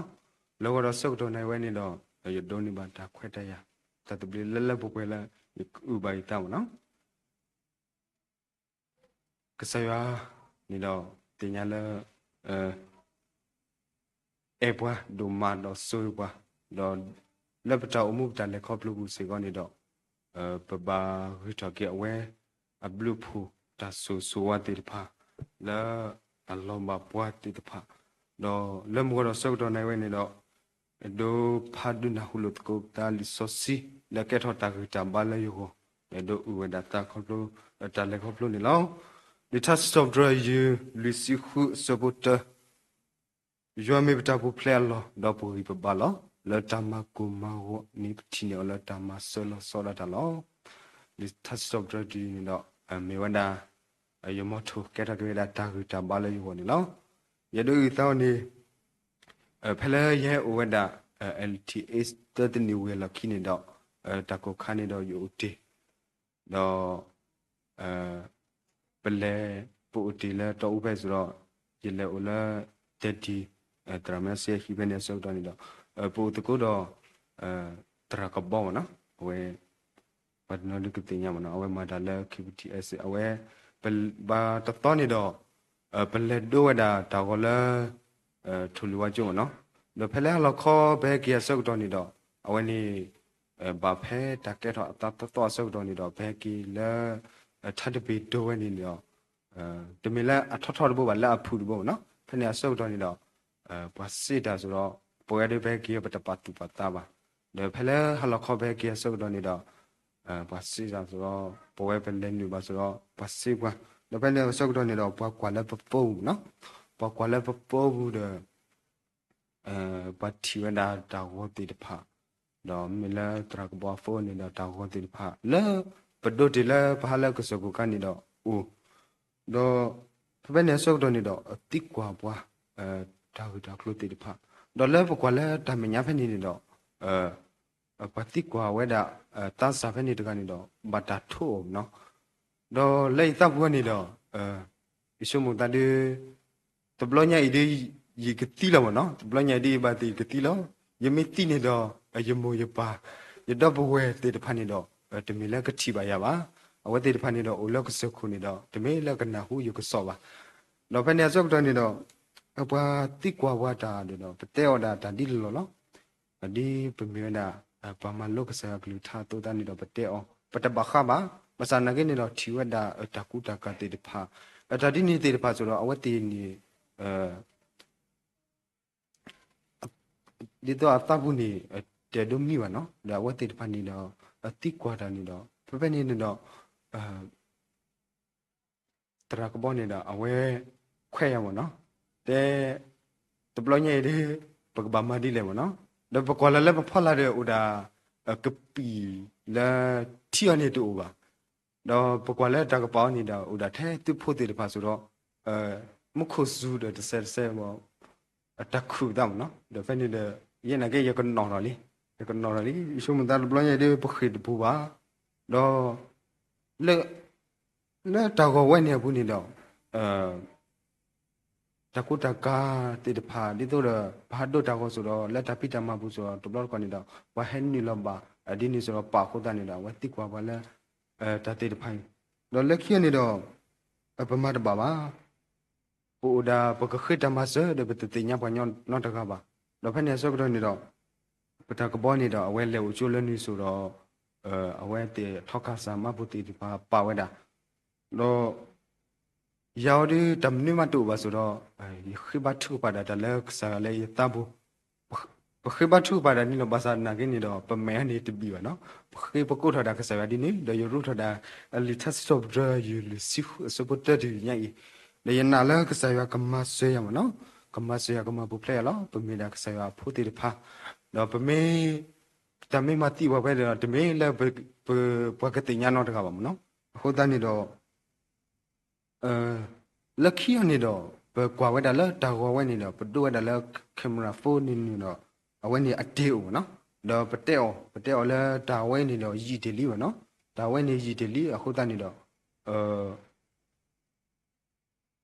လၢဂီၤဒီးဆၢကတီၢ်နၢ်ဝဲန့ၣ်ဒီး ယဒိးန့ၢ်ဘၣ်တၢ်ခွဲးတၢ်ယာ် တၢ်သဘျ့လၢလၢပှဲၤပှဲၤလၢ ယကအုၣ်ဘၣ်ယသးမ့ၢ်နီၤ ကစၢ်ယွၤန့ၣ်ဒီး သ့ၣ်ညါလၢ အဲၣ်ပှၤဒိၣ်မးဒီးဆိၣ်ဂ့ၤပှၤ, ဒီးလၢပတၢ်အိၣ်မူပတၢ်လဲၤခီဖျိပူၤစ့ၢ်ကီးန့ၣ်ဒီး ပဘၣ်ဂုာ်ထီၣ်က့ၤအဝဲ အဘျုးအဖှိၣ်တၢ်ဆိၣ်ဂ့ၤဆိၣ်ဝါသ့ၣ်တဖၣ် လၢအလီၤဘၣ်ပှၤသ့ၣ်တဖၣ်, ဒီးလၢမုၢ်ဂီၤဒီးဆၢကတီၢ်နၢ်ဝဲန့ၣ်ဒီး အဲၣ်ဒိးဖးဒုးနၢ်ဟူလိာ်သကိးပသးလံာ်စီဆှံ လၢကဲထီၣ်တၢ်ဂံၢ်တၢ်ဘါလၢယဂီၢ်, အဲၣ်ဒိးအုၣ်ဝဲဒၣ်သးခီဖျိ တၢ်လဲၤခီဖျိန့ၣ်လီၤ. လံာ်ထါစံးထီၣ်ပတြၢၤယုၢ် လွံၢ်ဆံဃုအဆၢဖိတၢ ယွၤမ့ၢ်ပတၢ်ပူၤဖျဲးအလီၢ် ဒီးပဂံၢ်ပဘါလီၤ. လၢတၢ်မၤကိၢ်မၤဂီၤန့ၣ် ပထံၣ်န့ၢ်အီၤလၢတၢ်မၤစၢၤလီၤဆီဒၣ်တၢ်လီၤ. လံာ်ထါစံးထီၣ်ပတြၢၤဒ်န့ၣ်ဒီး မ့ၢ်ဝဲဒၣ် ယမီထိၣ်ကဲထီၣ်က့ၤဝဲဒၣ်တၢ်ဂံၢ်တၢ်ဘါလၢယဂီၢ်န့ၣ်လီၤ. ယအဲၣ်ဒိးအုၣ်သးအီၤန့ၣ် ဖဲလၢယဟဲအိၣ်ဝဲဒၣ် L T A သၢသနံၤဝံၤအလီၢ်ခံန့ၣ်ဒီး တၢ်ကိၢ်ခါန့ၣ်ဒီးယအိၣ်တ့ၢ် ဒီး ပလဲၤ ပအိၣ်တ့ၢ်လၢတီအူဖဲအံၤဒီး ယလဲၤအိၣ်လၢ တဲတံၤ သရၣ်မုၣ်စ့ဟံၣ်ဖဲန့ၣ်အဆၢကတီၢ်န့ၣ်ဒီး ပအိၣ်သကိးဒီး သရၣ်ကဘီမ့ၢ်နီၤ အဝဲ ပှၤတနီၤဒုးကသ့ၣ်ညါမ့ၢ်နီၤ အဝဲမၤတၢ်လၢ K B T S အဝဲ ဘၣ်တသီန့ၣ်ဒီး ပလဲၤဒိဝဲဒၣ်တၢ်ဂီၤလၢ ထိၣ်လွံၢ်ဝါကၠိမ့ၢ်နီၤ ဒီးဖဲလၢဟါလီၤခီပဟဲက့ၤအဆၢကတီၢ်န့ၣ်ဒီး အဝဲန့ၣ် ဘၣ်ဖဲတၢ်ကဲထီၣ်အသးသီသီအဆၢကတီၢ်န့ၣ်ဒီး ပဟဲက့ၤလၢ ထါတပ့ၤဒိဝဲန့ၣ်ဒီး တမ့ၢ်လၢအထီထီၣ်တဘိဘၣ် လၢအဖုၣ်တဘိမ့ၢ်နီၤ ဖဲန့ၣ်အဆၢကတီၢ်န့ၣ်ဒီး ပှၤစံးတၢ်စ့ၢ်ဒီး ပဝဲဒၣ်ပဟဲက့ၤပတပာ်သူၣ်ပာ်သးဘၣ် ဒီးဖဲလၢဟါလီၤခီပဟဲက့ၤအဆၢကတီၢ်န့ၣ်ဒီး ပှၤစံးတၢ်စ့ၢ်ဒီး ပဝဲပလဲၤနုာ်ဘၣ်စ့ၢ်ဒီး ပှၤစံးပှၤ ဒီးဖဲန့ၣ်အဆၢကတီၢ်န့ၣ်ဒီး ပှၤကွၢ်လၢပ phone မ့ၢ်နီၤ ပှၤကွၢ်လၢပ phone ပူၤဒီး ပှၤထံၣ်ဝဲဒၣ်တၢ်ဂီၤသ့ၣ်တဖၣ် ဒီးမ့ၢ်လၢသရၣ်ကဘီအ phone န့ၣ်ဒီးတၢ်ဂီၤသ့ၣ်တဖၣ် လၢပဒိးတ့ၢ်လၢပဟးလၢကစၢၢ်ခိၣ်ခါန့ၣ်ဒီးအိၣ် ဒီး ဖဲဖဲန့ၣ်အဆၢကတီၢ်န့ၣ်ဒီး သံကွၢ်ပှၤ တၢ်ဂ့ၢ်တၢ်ကျိၤသ့ၣ်တဖၣ် ဒီးလၢပကွၢ်လၢတၢ်မဲာ်ညါဖဲန့ၣ်န့ၣ်ဒီး ပှၤသံကွၢ်ဝဲဒၣ် သးစၢ်ဖဲန့ၣ်တဂၤန့ၣ်ဒီး ဘၣ်တၢ်ထိးအီၤမ့ၢ်နီၤ ဒီးလၢယသးပူၤန့ၣ်ဒီး ယဆိကမိၣ်သးဒ် တဘျီညါအံၤဒ် ယကသံလီၤမ့ၢ်နီၤ တဘျီညါအံၤဒ်ယဘၣ်သ့ၣ်ယကသံလီၤ ယမ့ၢ်သံန့ၣ်ဒီး ယမိၢ်ယပၢ် ယဒီပုၢ်ဝဲၢ်သ့ၣ်တဖၣ်န့ၣ်ဒီး တမ့ၢ်လၢကထံၣ်ဘၣ်ယၤဘၣ် အဝဲသ့ၣ်တဖၣ်န့ၣ်ဒီးအိၣ်လၢကစၢၢ်ခိၣ်န့ၣ်ဒီး တမ့ၢ်လၢကနၢ်ဟူယကစီၣ်ဘၣ် ဒီးဖဲန့ၣ်အဆၢကတီၢ်န့ၣ်ဒီး ပှၤသံကွၢ်ပှၤတၢ်ဒီး ပတဲအီၤဒၣ်တၢ်ဒ်လီၤလီၤ ဒ်ပမ့ၢ်ဝဲဒၣ် ပှၤမၤလိကစၢ်ယွၤကလုၢ်ကထါအသိးသတးန့ၣ်ဒီး ပတဲအီၤ ပတဘၣ်ဃးဘၣ် ဘၣ်ဆၣ်နာ်က့န့ၣ်ဒီး ထံၣ်ဝဲဒၣ်တၢ်ကူတၢ်ကၤသ့ၣ်တဖၣ် တၢ်ဒ်န့ၣ်သ့ၣ်တဖၣ်စ့ၢ်ဒီး အဝဲသ့ၣ်န့ၣ် ဒ်သိးအသးပူၤန့ၣ် တဲဒိးမံဘၣ်နီၤ ဒီးအဝဲသ့ၣ်တဖၣ်န့ၣ်ဒီး သံကွၢ်တၢ်န့ၣ်ဒီး ဖဲဖဲန့ၣ်န့ၣ်ဒီး သရၣ်ကဘီန့ၣ်ဒီး အဝဲခွဲးယၤမ့ၢ်နီၤ, တဲ တဘျီညါအံၤဒ် ပကဘၣ်မၤဒ်လဲၣ်မ့ၢ်နီၤ, ဒီးပကွၢ်လၢလၢပဖီလာ်ဒီး အိၣ်ဒၣ် ကပံာ်လၢထံအီၤန့ၣ်တအိၣ်ဘၣ်, ဒီးပကွၢ်လၢတၢ်ကပၤအီၤန့ၣ်ဒီး အိၣ်ဒၣ်ထဲသုးဖိသ့ၣ်တဖၣ်စ့ၢ်ဒီး မူခိၣ်စူၤဒီးတစဲးတစဲး တၢ်ခုၣ်ပသးမ့ၢ်နီၤ, ဒီးဖဲန့ၣ်ဒီး ယဲနာ်က့ ယကနိးထီၣ်လံ, ယကနိးထီၣ်လံ, ယဆိကမိၣ်သးတဘျီညါအံၤဒ် ပဃ့ၢ်တပူၤဘၣ်, ဒီး လၢတၢ်ဂီၤဝဲန့ၣ်အပူၤန့ၣ်ဒီး တၢ်ကူတၢ်ကၤသ့ၣ်တဖၣ် ဒ်သိးဒီး ပဟးဒိတၢ်ဂီၤစ့ၢ်ဒီး လၢတၢ်ဖံးတၢ်မၤပူၤစ့ၢ်ဒီး တဘျီတခီၣ်န့ၣ်ဒီး ပှၤဟဲနုာ်လီၤဘၣ် ဒ်န့ၣ်စ့ၢ်ဒီး ပာ်အဃိသတးန့ၣ်ဒီး အဝဲသံကွၢ်ပှၤလၢ တၢ်သ့ၣ်တဖၣ်အံၤ, ဒီးလၢခံန့ၣ်ဒီး ပမၤတဘၣ်ဘၣ်, ပအိၣ်ဒၣ် ပကဃ့တၢ်မၤစၢၤဒီး ပတသ့ၣ်ညါပှၤကညီနီတဂၤဘၣ်, ဒီးဖဲန့ၣ်အဆၢကတီၢ်န့ၣ်ဒီး ပတၢ်ကဘီန့ၣ်ဒီး အဝဲလဲၤအိၣ်ကၠိလၢနုၤစ့ၢ်ဒီး အဝဲသ့ၣ်ထီခါစၢ်မါပူၤသ့ၣ်တဖၣ်ပာ်ဝဲဒၣ်, ဒီး ယၤအီၤဒုးတၢ်မနုၤမးတအိၣ်ဘၣ်ဆိးဒီး ယဃ့ဘါထုကဖၣ်ဒၣ်တၢ်လၢကစၢ်ယွၤလၢယသးပူၤ, ပဃ့ဘါထုကဖၣ်ဒၣ်န့ၣ်လီၤ. ဘၣ်ဆၣ်သနာ်က့န့ၣ်ဒီး ပမဲာ်ညါန့ၣ်တဘံၣ်ဘၣ်နီၤ, ပဃ့ပကိးထီၣ်ဒၣ်ကစၢ်ယွၤဒ်န့ၣ် ဒီးယရိထီၣ်ဒၣ် လံာ်ထါစံးထီၣ်ပတြၢၤ ယုၢ်လွံၢ်ဆံဃုအဆၢဖိတၢတုၤညါအံၤ, ဒီးယနာ်လၢကစၢ်ယွၤကမၤစၢၤယၤမ့ၢ်နီၤ, ကမၤစၢၤယၤကမၤပူၤဖျဲးယၤလီၤ. ပမ့ၢ်ဒၣ်ကစၢ်ယွၤအဖိသ့ၣ်တဖၣ်, ဒီးပမ့ၢ် တၢ်မ့ၢ်မၤသံပှၤဖဲဒီး တမ့ၢ်လၢ ပှၤကသ့ၣ်ညါနီတဂၤဘၣ်မ့ၢ်နီၤ. အဃိသတးန့ၣ်ဒီး လၢခံအီၤန့ၣ်ဒီး ပကွၢ်ဝဲဒၣ်လၢတၢ်ဂီၤဝဲန့ၣ်ဒီး ပဒိဝဲဒၣ်လၢ camera phone န့ၣ်န့ၣ်ဒီး အဝဲန့ၣ်အတ့ၢ်အိၣ်မ့ၢ်နီၤ, ဒီးပတဲအီၤ ပတဲအီၤလၢတၢ်ဝဲန့ၣ်ဒီးယံာ်တ့ၢ်လံမ့ၢ်နီၤ, တၢ်ဝဲန့ၣ်ယံာ်တ့ၢ်လံ အဃိသတးန့ၣ်ဒီး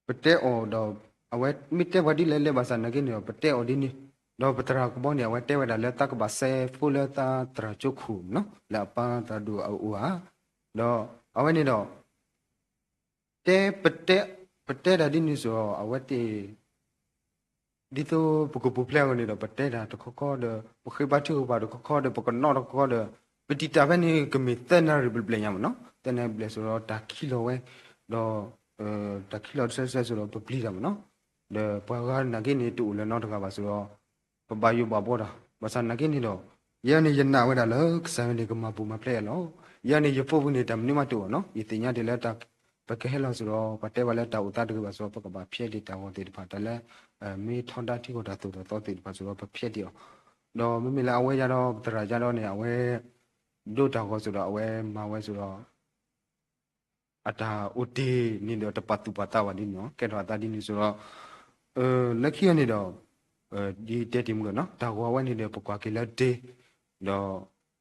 ပတဲအီၤဒီး အဝဲမ့ၢ်တဲပှၤဒ်လဲၣ်လဲၣ်ဘၣ်ဆၣ်သနာ်က့န့ၣ်ဒီး ပတဲအီၤဒ်န့ၣ်, ဒီးပသရၣ်ကဘီန့ၣ် အဝဲတဲဝဲဒၣ်လၢသးကဘၣ်စဲးဖိလၢသးသရၣ်ကၠိခိၣ်မ့ၢ်နီၤ, လၢအပၢ်သရၣ်ဒိၣ်အအိၣ်ဧါ, ဒီးအဝဲန့ၣ်ဒီး တဲ ပတဲ ပတဲတၢ်ဒ်န့ၣ်စ့ၢ်ကီး အဝဲသ့ၣ် ဒ်သိးပကပူၤဖျဲးအဂီၢ်န့ၣ်ဒီး ပတဲတၢ်တခီခီဒီး ပဃ့ဘါထုကဖၣ်တခီခီဒီး ပကနီၣ်တခီခီဒီး ပတံာ်တာ်ဖဲန့ၣ်ကမ့ၢ်သၢနၣ်ရံၣ်ဘျဲၣ်ဘျဲၣ်ညါမ့ၢ်နီၤ, သၢနၣ်ရံၣ်ဘျဲၣ်စ့ၢ်ကီး တၢ်ခံးလီၤဝဲ, ဒီး တၢ်ခံးလီၤတစဲးစဲးစ့ၢ်ကီး ပပျံၤတၢ်မ့ၢ်နီၤ, ဒီးပှၤဂၤနာ်က့န့ၣ် တအိၣ်လၢၤနီတဂၤဘၣ်စ့ၢ်ကီး ပဘၣ်ယိၣ်ဘၣ်ဘှီတၢ်, ဘၣ်ဆၣ်နာ်က့န့ၣ်ဒီး ယဲန့ၣ်ယနာ်ဝဲဒၣ်လၢကစၢ်ယွၤန့ၣ် ကမၤပူၤမၤဖျဲးအလီၢ်, ယဲန့ၣ်ယဖိပူၤန့ၣ် တၢ်မနုၤမးတအိၣ်နီၤ, ယသ့ၣ်ညါတ့ၢ်လၢ ပကဟဲလီၤစ့ၢ်ကီး ပှၤတဲဘၣ်လၢတၢ်အိၣ်သးတဂ့ၤဘၣ်စ့ၢ်ကီး ပကဘၣ်ဖျဲးဒံးတၢ်ဂီၤသ့ၣ်တဖၣ် တၢ်လၢ မ့ၢ်ထီဒါထံကီၢ်တၢ်သိၣ်တၢ်သီသ့ၣ်တဖၣ်စ့ၢ်ကီး ပဖျဲးဒံးအီၤ, ဒီးမ့မ့ၢ်လၢအဝဲယါဒီး ပသရၣ်ယါဒီးန့ၣ် အဝဲ ဒိတၢ်ဂီၤစ့ၢ်ကီး အဝဲမၤဝဲစ့ၢ်ကီး အတၢ်အိၣ်တ့ၢ်န့ၣ်ဒီးတပာ်သူၣ်ပာ်သးဘၣ်ဒ်န့ၣ်နီၤ, ကဲထီၣ်အသးဒ်န့ၣ်စ့ၢ်ကီး, လၢခံအီၤန့ၣ်ဒီး ဒ်တဲတ့ၢ်မုၢ်ကနီၤ တၢ်ဂီၤဝဲန့ၣ်ဒီး ပကွၢ်က့ၤလၢတ့ၢ်, ဒီး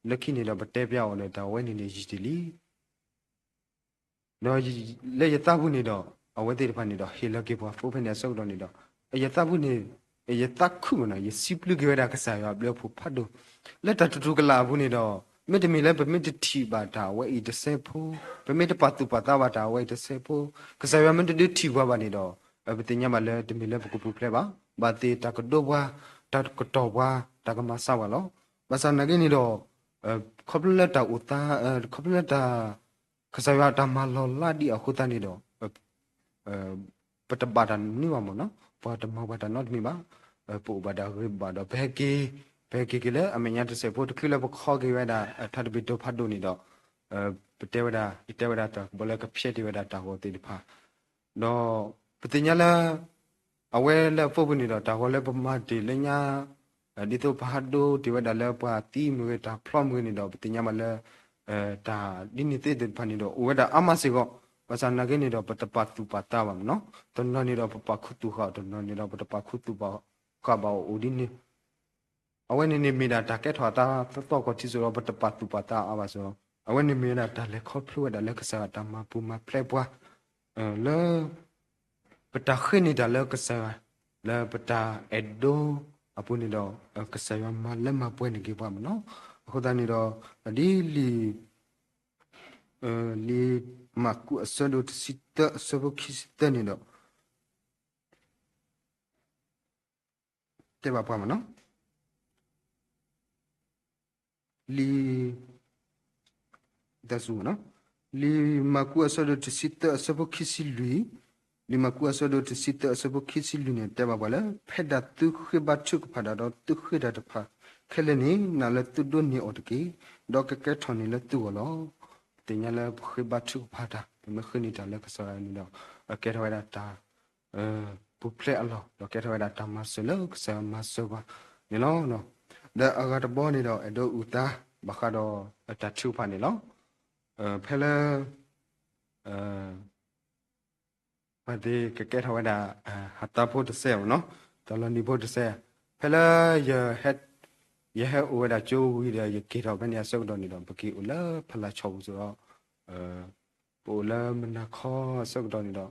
လၢခံန့ၣ်ဒီး ပတဲပျးအီၤဒီး တၢ်ဝဲန့ၣ်န့ၣ်ယံာ်တ့ၢ်လံ ဒီးလၢယသးပူၤန့ၣ်ဒီး အဝဲသ့ၣ်တဖၣ်န့ၣ်ဒီး ဟ့ၣ်လီၤက့ၤပှၤဖိဖဲန့ၣ်အဆၢကတီၢ်န့ၣ်ဒီး ယသးပူၤန့ၣ် ယသးခုမ့ၢ်နီၤ ယစံးဘျုးက့ၤဝဲဒၣ်ကစၢ်ယွၤအဘျုးအဖှိၣ်ဖးဒိၣ် လၢတၢ်တတူၢ်ကလာ်အပူၤန့ၣ်ဒီး မ့တမ့ၢ်လၢပမ့ၢ်တထံၣ်ဘၣ်တၢ်ဝဲအံၤတစဲးဖိ, ပမ့ၢ်တပာ်သူၣ်ပာ်သးဘၣ်တၢ်ဝဲအံၤတစဲးဖိ, ကစၢ်ယွၤမ့ၢ်တဒုးထံၣ်ပှၤဘၣ်န့ၣ်ဒီး ပသ့ၣ်ညါဘၣ်လၢတမ့ၢ်လၢပကပူၤဖျဲးဘၣ်, ဘၣ်သ့ၣ်တၢ်ကဒိပှၤ, တၢ်ကတီၢ်ပှၤ, တၢ်ကမၤစၢၤပှၤလီၤ. ဘၣ်ဆၣ်နာ်က့န့ၣ်ဒီး ခီဖျိလၢတၢ်အိၣ်သး, ခီဖျိလၢတၢ် ကစၢ်ယွၤတၢ်မၤလီၤလးဒံးအဃိသတးန့ၣ်ဒီး ပတဘၣ်တၢ်မနုၤဘၣ်မ့ၢ်နီၤ, ပှၤတမၤပှၤတၢ်နီတမံၤဘၣ်, ပအိၣ်ဘၣ်ဒၣ်ဂ့ၤဘၣ်ဒီး ပဟဲက့ၤ, ပဟဲက့ၤက့ၤလၢအမဲာ်ညါတစဲးဖိ တချုးလၢပခီက့ၤဝဲဒၣ် ထါတဘ့ၣ်ဒိဖးဒိၣ်န့ၣ်ဒီး ပတဲဝဲဒၣ် ယတဲဝဲဒၣ်တၢ်ကဘီလၢကဖျဲးတ့ၢ်ဝဲဒၣ်တၢ်ဂီၤသ့ၣ်တဖၣ် ဒီးပသ့ၣ်ညါလၢ အဝဲလၢအဖိပူၤန့ၣ်ဒီး တၢ်ဂီၤလၢပမၤတ့ၢ်လၢညါ ဒ်သိးပဟးဒိတ့ၢ်ဝဲဒၣ်လၢပှၤသံမ့ၢ်ဂ့ၤ တၢ်ဖျီမ့ၢ်ဂ့ၤန့ၣ်ဒီး ပသ့ၣ်ညါဘၣ်လၢ တၢ်ဒ်န့ၣ်သ့ၣ်တဖၣ်န့ၣ်ဒီး အိၣ်ဝဲဒၣ်အါမးစ့ၢ်ကီး, ဘၣ်ဆၣ်နာ်က့န့ၣ်ဒီး ပတပာ်သူၣ်ပာ်သးဘၣ်မ့ၢ်နီၤ, တနီၤန့ၣ်ဒီးပပာ်ခူသူၣ်ဃာ်အီၤ, တနီၤန့ၣ်ဒီးပတပာ်ခူသူၣ်ပာ်ဃာ်ဘၣ်အီၤအိၣ်ဒ်န့ၣ် အဝဲန့ၣ်န့ၣ်မ့ၢ်ဒၣ်တၢ်ကဲထီၣ်အသးသီၣ်သီၣ်ခီၣ်ထံးစ့ၢ်ကီး ပတပာ်သူၣ်ပာ်သးအါဘၣ်စ့ၢ်ကီး, အဝဲန့ၣ်မ့ၢ်ဝဲဒၣ်တၢ်လဲၤခီဖျိဝဲဒၣ်လၢကစၢ်ယွၤတၢ်မၤပူၤမၤဖျဲးပှၤ လၢ ပတၢ်ဃ့န့ၢ်တၢ်လၢကစၢ်ယွၤ လၢပတၢ်အဲၣ်ဒိးအပူၤန့ၣ်ဒီး ကစၢ်ယွၤမၤလၢမၤပှဲၤန့ၢ်က့ၤပှၤမ့ၢ်နီၤ, အဃိသတးန့ၣ်ဒီး ဒ်လံာ် လံာ်မၢ်ကူးအဆၢဒိၣ်တဆံသၢအဆၢဖိခံဆံသၢန့ၣ်ဒီး တဲဘၣ်ပှၤမ့ၢ်နီၤ, လံာ် တၢ်စူၤမ့ၢ်နီၤ, လံာ်မၢ်ကူးအဆၢဒိၣ်တဆံသၢအဆၢဖိခံဆံလွံၢ်, လံာ်မၢ်ကူးအဆၢဒိၣ်တဆံသၢအဆၢဖိခံဆံလွံၢ်န့ၣ် တဲဘၣ်ပှၤလၢ ဖဲဒၣ်သုဃ့ဘါထုကဖၣ်တၢ်ဒီးသုဃ့တၢ်တဖၣ်ခဲလၢာ်န့ၣ် နာ်လၢသုဒိးန့ၢ်အီၤတက့ၢ်, ဒီးကကဲထီၣ်န့ၢ်လၢသုဂီၢ်လီၤ. ပသ့ၣ်ညါလၢပဃ့ဘါထုကဖၣ်တၢ် ပမ့ၢ်ဃ့န့ၢ်တၢ်လၢကစၢ်ယွၤန့ၣ်ဒီး ကဲထီၣ်ဝဲဒၣ်တၢ် ပူၤဖျဲးအလီၢ် ဒီးကဲထီၣ်ဝဲဒၣ်တၢ်မၤစၢၤလၢကစၢ်ယွၤမၤစၢၤပှၤန့ၣ်လီၤ. ဒီးအဂၤတဘီန့ၣ်ဒီး အဲၣ်ဒိးအုၣ်သး ဘၣ်ဃးဒီးတၢ်ထုကဖၣ်န့ၣ်လီၤ. ဖဲလၢ ပှၤသ့ၣ်ကကဲထီၣ်ဝဲဒၣ် ဟးသးဖိတစဲးမ့ၢ်နီၤ, တၢ်လီၤနံၤဖိတစဲး, ဖဲလၢ ယဟဲအိၣ်ဝဲဒၣ်ကၠိဝံၤဒီး ယက့ၤထီၣ်ဖဲန့ၣ်အဆၢကတီၢ်န့ၣ်ဒီး ပက့ၤအိၣ်လၢဖလၢ်ဆီပူၤစ့ၢ်ဒီး ပအိၣ်လၢမုၢ်နၤခီအဆၢကတီၢ်န့ၣ်ဒီး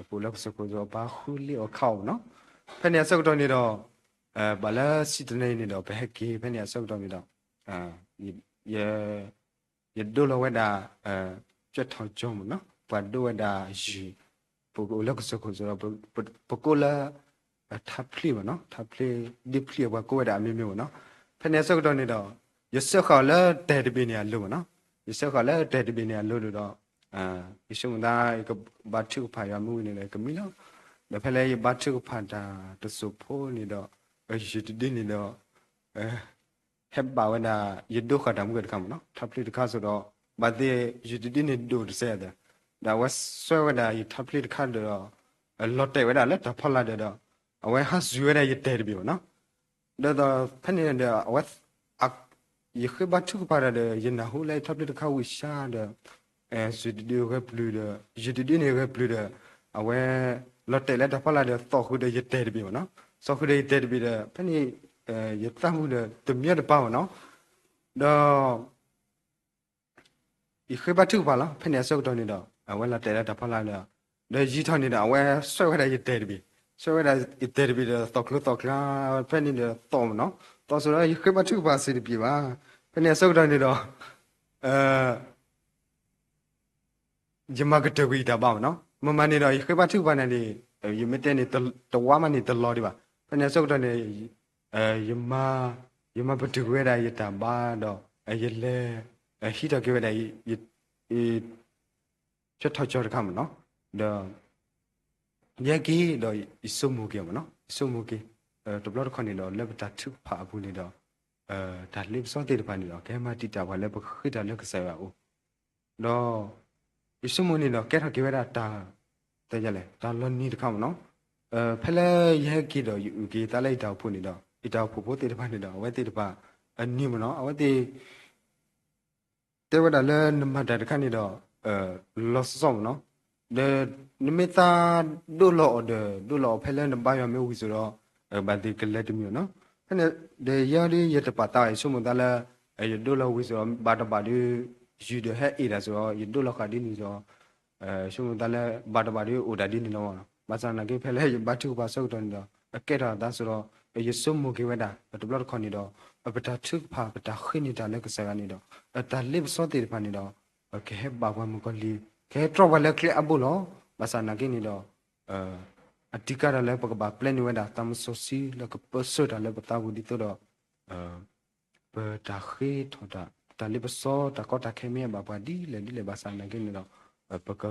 ပအိၣ်လၢကစၢၢ်ခိၣ်စ့ၢ်ဒီး ပဟးဃုလ့အီၣ်ခးအီၣ်မ့ၢ်နီၤ, ဖဲန့ၣ်အဆၢကတီၢ်န့ၣ်ဒီး ဘၣ်လၢစံၣ်တနံၤန့ၣ်ဒီး ပဟဲက့ၤဖဲန့ၣ်အဆၢကတီၢ်န့ၣ်ဒီး ယဒိလီၤဝဲဒၣ် ကၠဲၣ်ထီၣ်ကၠီမ့ၢ်နီၤ, ပှၤဒိဝဲဒၣ်ယုၢ်, ပကအိၣ်လၢကစၢၢ်ခိၣ်စ့ၢ်ဒီး ပကိးလၢ ထါဖျ့မ့ၢ်နီၤ, ထါဖျ့ ဒ့ဖျ့အပှၤကိးဝဲဒၣ်အမံၤမံၤမ့ၢ်နီၤ, ဖဲန့ၣ်အဆၢကတီၢ်န့ၣ်ဒီး ယစၢဃာ်အီၤလၢတဲာ်တဘ့ၣ်န့ၣ်အလိၤမ့ၢ်နီၤ, ယဆှၢဃီၤလၢတဲာ်တဘ့ၣ်န့ၣ်အလိၤဒီး, ယဆိကမိၣ်သး ယကဘါထုကဖၣ်ယွၤမ့ၢ်ဝံၤန့ၣ်ဒီး ကမံလီၤ. ဒီးဖဲလၢယဘါထုကဖၣ်တၢ်တစိၢ်ဖိန့ၣ်ဒီး, ယုၢ်တဒုန့ၣ်ဒီး ဟဲဘၣ်ဝဲဒၣ် ယဒိဃာ်တၢ်မူကတခါမ့ၢ်နီၤ, ထါဖျုးတခါစိဒီး, ဘၣ်သ့ၣ်ယုၢ်တဒုန့ၣ်ဒိၣ်တစဲးအသး, ဒီးအဝဲစွဲဝဲဒၣ်ယထါဖျုးတခါဒီး, လီၤတဲာ်ဝဲဒၣ်လၢတၢ်ဖီလာ်ဒီး, အဝဲဟးစူၤဝဲဒၣ်ယတဲာ်တဘ့ၣ်မ့ၢ်နီၤ. ဒီးဖဲန့ၣ်ဒီး အဝဲ ယဃ့ဘါထုကဖၣ်တၢ်ဒီး ယနၢ်ဟူလၢယထါဖျုးတခါဝံၤစှၤဒီး, ယုၢ်တဒုဂဲၤပျုၤဒီး, ယုၢ်တဒုန့ၣ်ဂဲၤပျုၤဒီး, အဝဲ လီၤတဲာ်လၢတၢ်ဖီလာ်ဒီး သီၣ်ဃုာ်ဒီးယတဲာ်တဘ့ၣ်မ့ၢ်နီၤ, သီၣ်ဃုာ်ဒီးယတဲာ်တဘ့ၣ်ဒီး ဖဲန့ၣ် ယသးမူဒီးတမံတပၢ်မ့ၢ်နီၤ, ဒီး ယဃ့ဘါထုကဖၣ်လီၤ. ဖဲန့ၣ်အဆၢကတီၢ်န့ၣ်ဒီး အဝဲလီၤတဲာ်လၢတၢ်ဖီလာ်ဒီး, ဒီးယံာ်ထီၣ်န့ၣ်ဒီး အဝဲစွဲဝဲဒၣ်ယတဲာ်တဘ့ၣ်, စွဲဝဲဒၣ်ယတဲာ်တဘ့ၣ်ဒီး သီၣ်ချၢသီၣ်ချၢ, ဖဲန့ၣ်ဒီးသီၣ်မ့ၢ်နီၤ, သီၣ်စိဒီး ယဃ့ဘါထုကဖၣ်စ့ၢ်တပျ့ၤဘၣ်. ဖဲန့ၣ်အဆၢကတီၢ်န့ၣ်ဒီး ယမၤကတၢၢ်ကွံာ်ယတၢ်ဘါမ့ၢ်နီၤ, မ့ၢ်မၤန့ၣ်ဒီး ယဃ့ဘါထုကဖၣ်န့ၣ်န့ၣ်, ယမ့ၢ်တဲန့ၣ် တဝါမးန့ၣ်တလီၤဒံးဘၣ်. ဖဲန့ၣ်အဆၢကတီၢ်န့ၣ် ယမၤ, ယမၤပတုာ်ကွံာ်ဝဲဒၣ်ယတၢ်ဘါဒီး ယလဲၤဟံးထီၣ်က့ၤဝဲဒၣ် ယ ဆၢထီၣ်ကၠီတခါမ့ၢ်နီၤ, ဒီး ယဟဲက့ၤဒီးယဆိကမိၣ်က့ၤမ့ၢ်နီၤ, ယဆိကမိၣ်က့ၤ, တဘျီတခီၣ်န့ၣ်ဒီး လၢပတၢ်ထုကဖၣ်အပူၤန့ၣ်ဒီး တၢ်လ့ပစီသ့ၣ်တဖၣ်န့ၣ်ဒီး ကဟဲမၤတံာ်တာ်ပှၤလၢပဃ့တၢ်လၢကစၢ်ယွၤအအိၣ်, ဒီး ယဆိကမိၣ်န့ၣ်ဒီး ကဲထီၣ်က့ၤဝဲဒၣ်တၢ်, တၢ်လဲၣ် တၢ်လီၤနံၤတခါမ့ၢ်နီၤ, ဖဲလၢယဟဲက့ၤဒီးယအုၣ်က့ၤသးလၢယတၢ်အိၣ်ဖှိၣ်န့ၣ်ဒီး ယတၢ်အိၣ်ဖှိၣ်ဖိသ့ၣ်တဖၣ်န့ၣ်ဒီး အဝဲသ့ၣ်တဖၣ် အနံၤမ့ၢ်နီၤ အဝဲသ့ၣ် တဲဝဲဒၣ်လၢနမၤတၢ်တခါန့ၣ်ဒီး လီၤစီစီမ့ၢ်နီၤ, ဒီးနမ့ၢ်သးဒိၣ်လီၤအီၤဒီး ဒိၣ်လီၤအီၤဖဲလၢနဘါယွၤမ့ၢ်ဝံၤစိၤဒီး ဘၣ်သ့ၣ်ကလဲၤတမံၤမ့ၢ်နီၤ, ဖဲန့ၣ်ဒီးယဲဒီးယတပာ်သးဘၣ် ယဆိကမိၣ်သးလၢ ယဒိၣ်လီၤဝံၤစိၤဒီး ဘၣ်တဘၣ်ဒီး ယုၢ်ဒီးဟဲအ့ၣ်တၢ်စိၤဒီး ယဒိၣ်လီၤဃာ်ဒ်န့ၣ်ဒီး ဆိကမိၣ်သးလၢ ဘၣ်တဘၣ်ဒီးအိၣ်ဒၣ်ဒ်န့ၣ်လီၤမ့ၢ်နီၤ, ဘၣ်ဆၣ်သနာ်က့ ဖဲလၢယဘါထုကဖၣ်ဆၢကတီၢ်န့ၣ်ဒီး အကဲထီၣ်အသးစိၤဒီး ယဆိကမိၣ်က့ၤဝဲဒၣ် တဘျီတခီၣ်န့ၣ်ဒီး ပတၢ်ထုကဖၣ် ပတၢ်ဃ့န့ၢ်တၢ်လၢကစၢ်ယွၤန့ၣ်ဒီး တၢ်လ့ပစီသ့ၣ်တဖၣ်န့ၣ်ဒီး ကဟဲဘၣ်ပှၤမုၣ်ကီၤလံၢ် ကဟဲတြီပှၤလၢကျဲအဘိလီၤ, ဘၣ်ဆၣ်သနာ်က့န့ၣ်ဒီး အတံၤကါတၢ်လၢပကဘၣ်ပျဲန့ၢ်ဝဲဒၣ် သးမစီဆှံလၢကပၢဆှၢတၢ်လၢပသးပူၤဒ်သိးဒီး ပတၢ်ဃ့ထီၣ်တၢ် တၢ်လ့ပစီ တၢ်ကီတၢ်ခဲမ့ၢ်ဘၣ်ပှၤဒ်လဲၣ်ဒ်လဲၣ်ဘၣ်ဆၣ်သနာ်က့န့ၣ်ဒီး ပက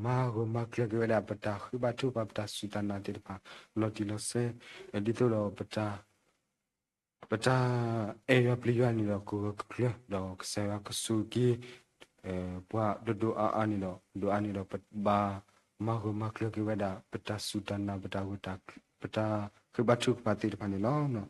မၤဂၢၢ်မၤကျၢၤက့ၤဝဲဒၣ် ပတၢ်ဃ့ဘါထုကဖၣ် ပတၢ်စူၢ်တၢ်နာ်သ့ၣ်တဖၣ် လီၤတံၢ်လီၤဆဲး ဒ်သိးဒီး ပတၢ်အဲၣ်ယွၤပျံၤယွၤန့ၣ်ဒီး ကဂၢၢ်ကကျၢၤ ဒီးကစၢ်ယွၤကဆိၣ်ဂ့ၤ ပှၤဒိၣ်ဒိၣ်အါအါန့ၣ်ဒီး ဒိၣ်အါန့ၣ်ဒီး ပဘၣ်မၤဂၢၢ်မၤကျၢၤက့ၤဝဲဒၣ် ပတၢ်စူၢ်တၢ်နာ် ပတၢ်ဂၢၢ် ပတၢ်ဃ့ဘါထုကဖၣ်သ့ၣ်တဖၣ်န့ၣ်လီၤ.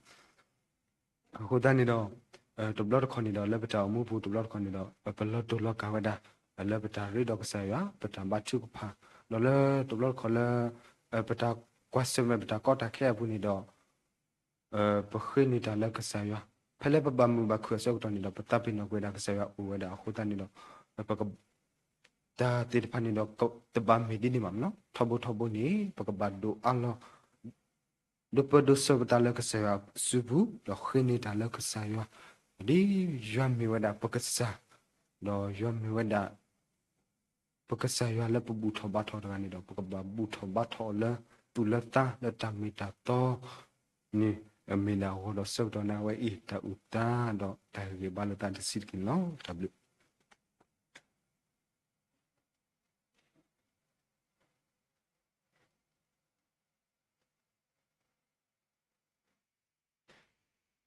အဃိသတးန့ၣ်ဒီး တဘျီတခီၣ်န့ၣ်ဒီး လၢပတၢ်အိၣ်မူပူၤ တဘျီတခီၣ်န့ၣ်ဒီး ပလီၤတိၢ်လီၤကၢ်ဝဲဒၣ် လၢပတၢ်ရ့ဒီးကစၢ်ယွၤ ပတၢ်ဘါထုကဖၣ် ဒီးလၢတဘျီတခီၣ်လၢ ပတၢ်ကွၢ်ဆၢၣ်မဲာ် ပတၢ်ကီတၢ်ခဲအပူၤန့ၣ်ဒီး ပဃ့န့ၢ်တၢ်လၢကစၢ်ယွၤ ဖဲလၢပဘၣ်မုာ်ဘၣ်ခုၣ်အဆၢကတီၢ်န့ၣ်ဒီး ပသးပ့ၤနီၣ်ကွံာ်ဝဲဒၣ်ကစၢ်ယွၤအိၣ်ဝဲဒၣ်အဃိသတးန့ၣ်ဒီး ပက တၢ်သ့ၣ်တဖၣ်န့ၣ်ဒီး တဘၣ်မ့ၢ်ဒ်န့ၣ်ဘၣ်မ့ၢ်နီၤ ထီဘိထီဘိန့ၣ် ပကဘၣ်ဒိးအါလီၤ ဒိးပၢဒိးဆှၢပသးလၢကစၢ်ယွၤစုပူၤ ဒီးဃ့န့ၢ်တၢ်လၢကစၢ်ယွၤ ဒ်ယွၤမ့ၢ်ဝဲဒၣ်ပကစၢ် ဒီးယွၤမ့ၢ်ဝဲဒၣ် ပကစၢ်ယွၤလၢပဘူၣ်ထီၣ်ဘါထီၣ်တဂၤန့ၣ်ဒီး ပကဘၣ်ဘူၣ်ထီၣ်ဘါထီၣ်အီၤလၢသူၣ်လၢသးလၢတၢ်မ့ၢ်တၢ်တီန့ၣ် မ့ၢ်ဒၣ်အဂီၢ်ဒီးဆၢကတီၢ်န့ၣ် အဝဲအံၤတၢ်အုၣ်သးဒီးတၢ်ဂ့ၢ်ဘါလိာ်သးတဆံးတက့ၢ်န့ၣ်လီၤ. တၢ်ဘျုး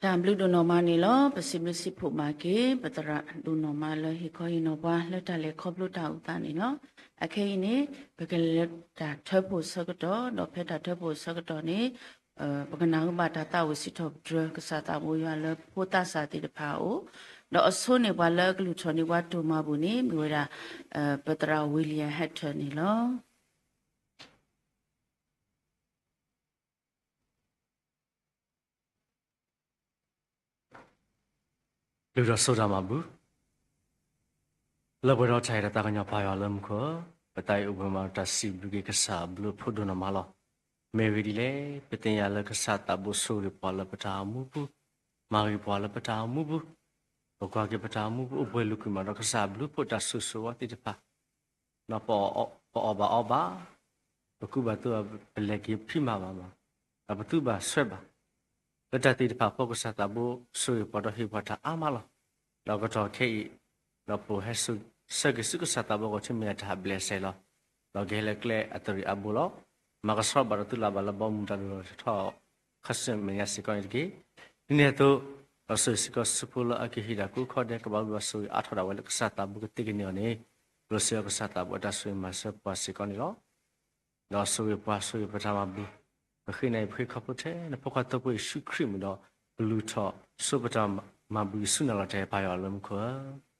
တၢ်ဘျုးဒိၣ်နီၢ်မးန့ၣ်လီၤ. ပစံးဘျုးစံးဖှိၣ်မၤက့ၤ ပသရၣ်ဒိၣ်နီၢ်မးလၢဟ့ၣ်ခီဟ့ၣ်နီၤပှၤလၢတၢ်လဲၤခီဖျိတၢ်အုၣ်သးန့ၣ်လီၤ. အခဲအံၤန့ၣ် ပကလဲၤလၢတၢ်ထၢဖှိၣ်ဆၢကတီၢ် ဒီးဖဲတၢ်ထၢဖှိၣ်ဆၢကတီၢ်န့ၣ် ပကနၢ်ဟူဘၣ်တၢ်သးဝံၣ်စံးထီၣ်ပတြၢၤ ကစၢ်သးဘိယွၤလၢဖိသၣ်စၢ်သ့ၣ်တဖၣ်အအိၣ်, ဒီးအဆိန့ၢ်ပှၤလၢအကလုၢ်ထီၣ်န့ၢ်ပှၤတိၢ်မၤဘူၣ်န့ၣ် မ့ၢ်ဝဲဒၣ် ပသရၣ် William Hatton န့ၣ်လီၤ. လုၢ်ထီၣ်စိတၢ်မၤဘူၣ်, လၢပှဲၤဒီးတၢ်အဲၣ်တၢ်သးကညီၤပၢ်ယွၤလၢမူခိၣ်, ပသးအံၤအိၣ်ဘှံးမးဒီးတၢ်စံးဘျုးက့ၤကစၢ်အဘျုးအဖှိၣ်ဒိၣ်နီၢ်မးလီၤ. မ့ၢ်ဂ့ၢ်ဒ်လဲၣ်, ပသ့ၣ်ညါလၢကစၢ်သးဘိဆိၣ်ဂ့ၤပှၤလၢပတၢ်အိၣ်မူပူၤ, မၤဂ့ၤပှၤလၢပတၢ်အိၣ်မူပူၤ, ပကွၢ်က့ၤပတၢ်အိၣ်မူပူၤ အိၣ်ဘှံးလၢကွံာ်မးဒီးကစၢ်အဘျုးအဖှိၣ်တၢ်ဆိၣ်ဂ့ၤဆိၣ်ဝါသ့ၣ်တဖၣ် ဒီးပအီၣ်ဘၣ်အီဘၣ်, ပကူဘၣ်သိဘၣ် ပလဲၤက့ၤဖံးမၤဘၣ်မး, ဒီးပသုဘၣ်ဆွဲဘၣ်, လၢတၢ်သ့ၣ်တဖၣ်အဖီခိၣ် ကစၢ်သးဘိဆိၣ်ဂ့ၤပှၤဒီးဟ့ၣ်ပှၤတၢ်အါမးလီၤ. ဒီးကတီၢ်ခဲအံၤ ဒီးပဟဲဆၢက့ၤဆူကစၢ်သးဘိအဂီၢ် ဆူမဲာ်ညါတဟးဘျဲးစဲးလီၤ. ဒီးကဟဲလၢကျဲအတရံးအါဘိလီၤ. မၤကဆှီဘၣ်ဒီးသုလၢ်ဘၣ်လၢဘီမုၢ်တၢ်ဒိၣ်ထီၣ် ခါဆူမဲာ်ညါစ့ၢ်ကီးန့ၣ်တက့ၢ်. ဒ်န့ၣ်အသိး, ဒီးဆိၣ်ဂ့ၤစ့ၢ်ကီးဆူဖိလၢအကဟ့ၣ်တၢ်ကိးခီဒဲး ကဘၣ်ဘျုးဘၣ်ဆိၣ်ဂ့ၤအါထီၣ်ဒၣ်ဝဲလၢကစၢ်သးဘိကသ့ကန့ၢ်အီၤန့ၣ်, လိၤစ့ၢ်ကီးကစၢ်သးဘိအတၢ်ဆိၣ်ဂ့ၤမၤစၢၤပှၤစ့ၢ်ကီးန့ၣ်လီၤ. ဒီးဆိၣ်ဂ့ၤပှၤဆိၣ်ဂ့ၤပတၢ်မၤဘူၣ်, ပဃ့နၤအံၤပဃ့ခီဖျိထဲနဖိခွါသိဖိယ့ၣ်ၡူးခရံာ်မံၤဒီး ကလူၤထီၣ်ဆိပတၢ်မၤဘူၣ်ဆူနၤလီၤတဲာ် ပၢ်ယွၤလၢမူခိၣ်ဧၢ.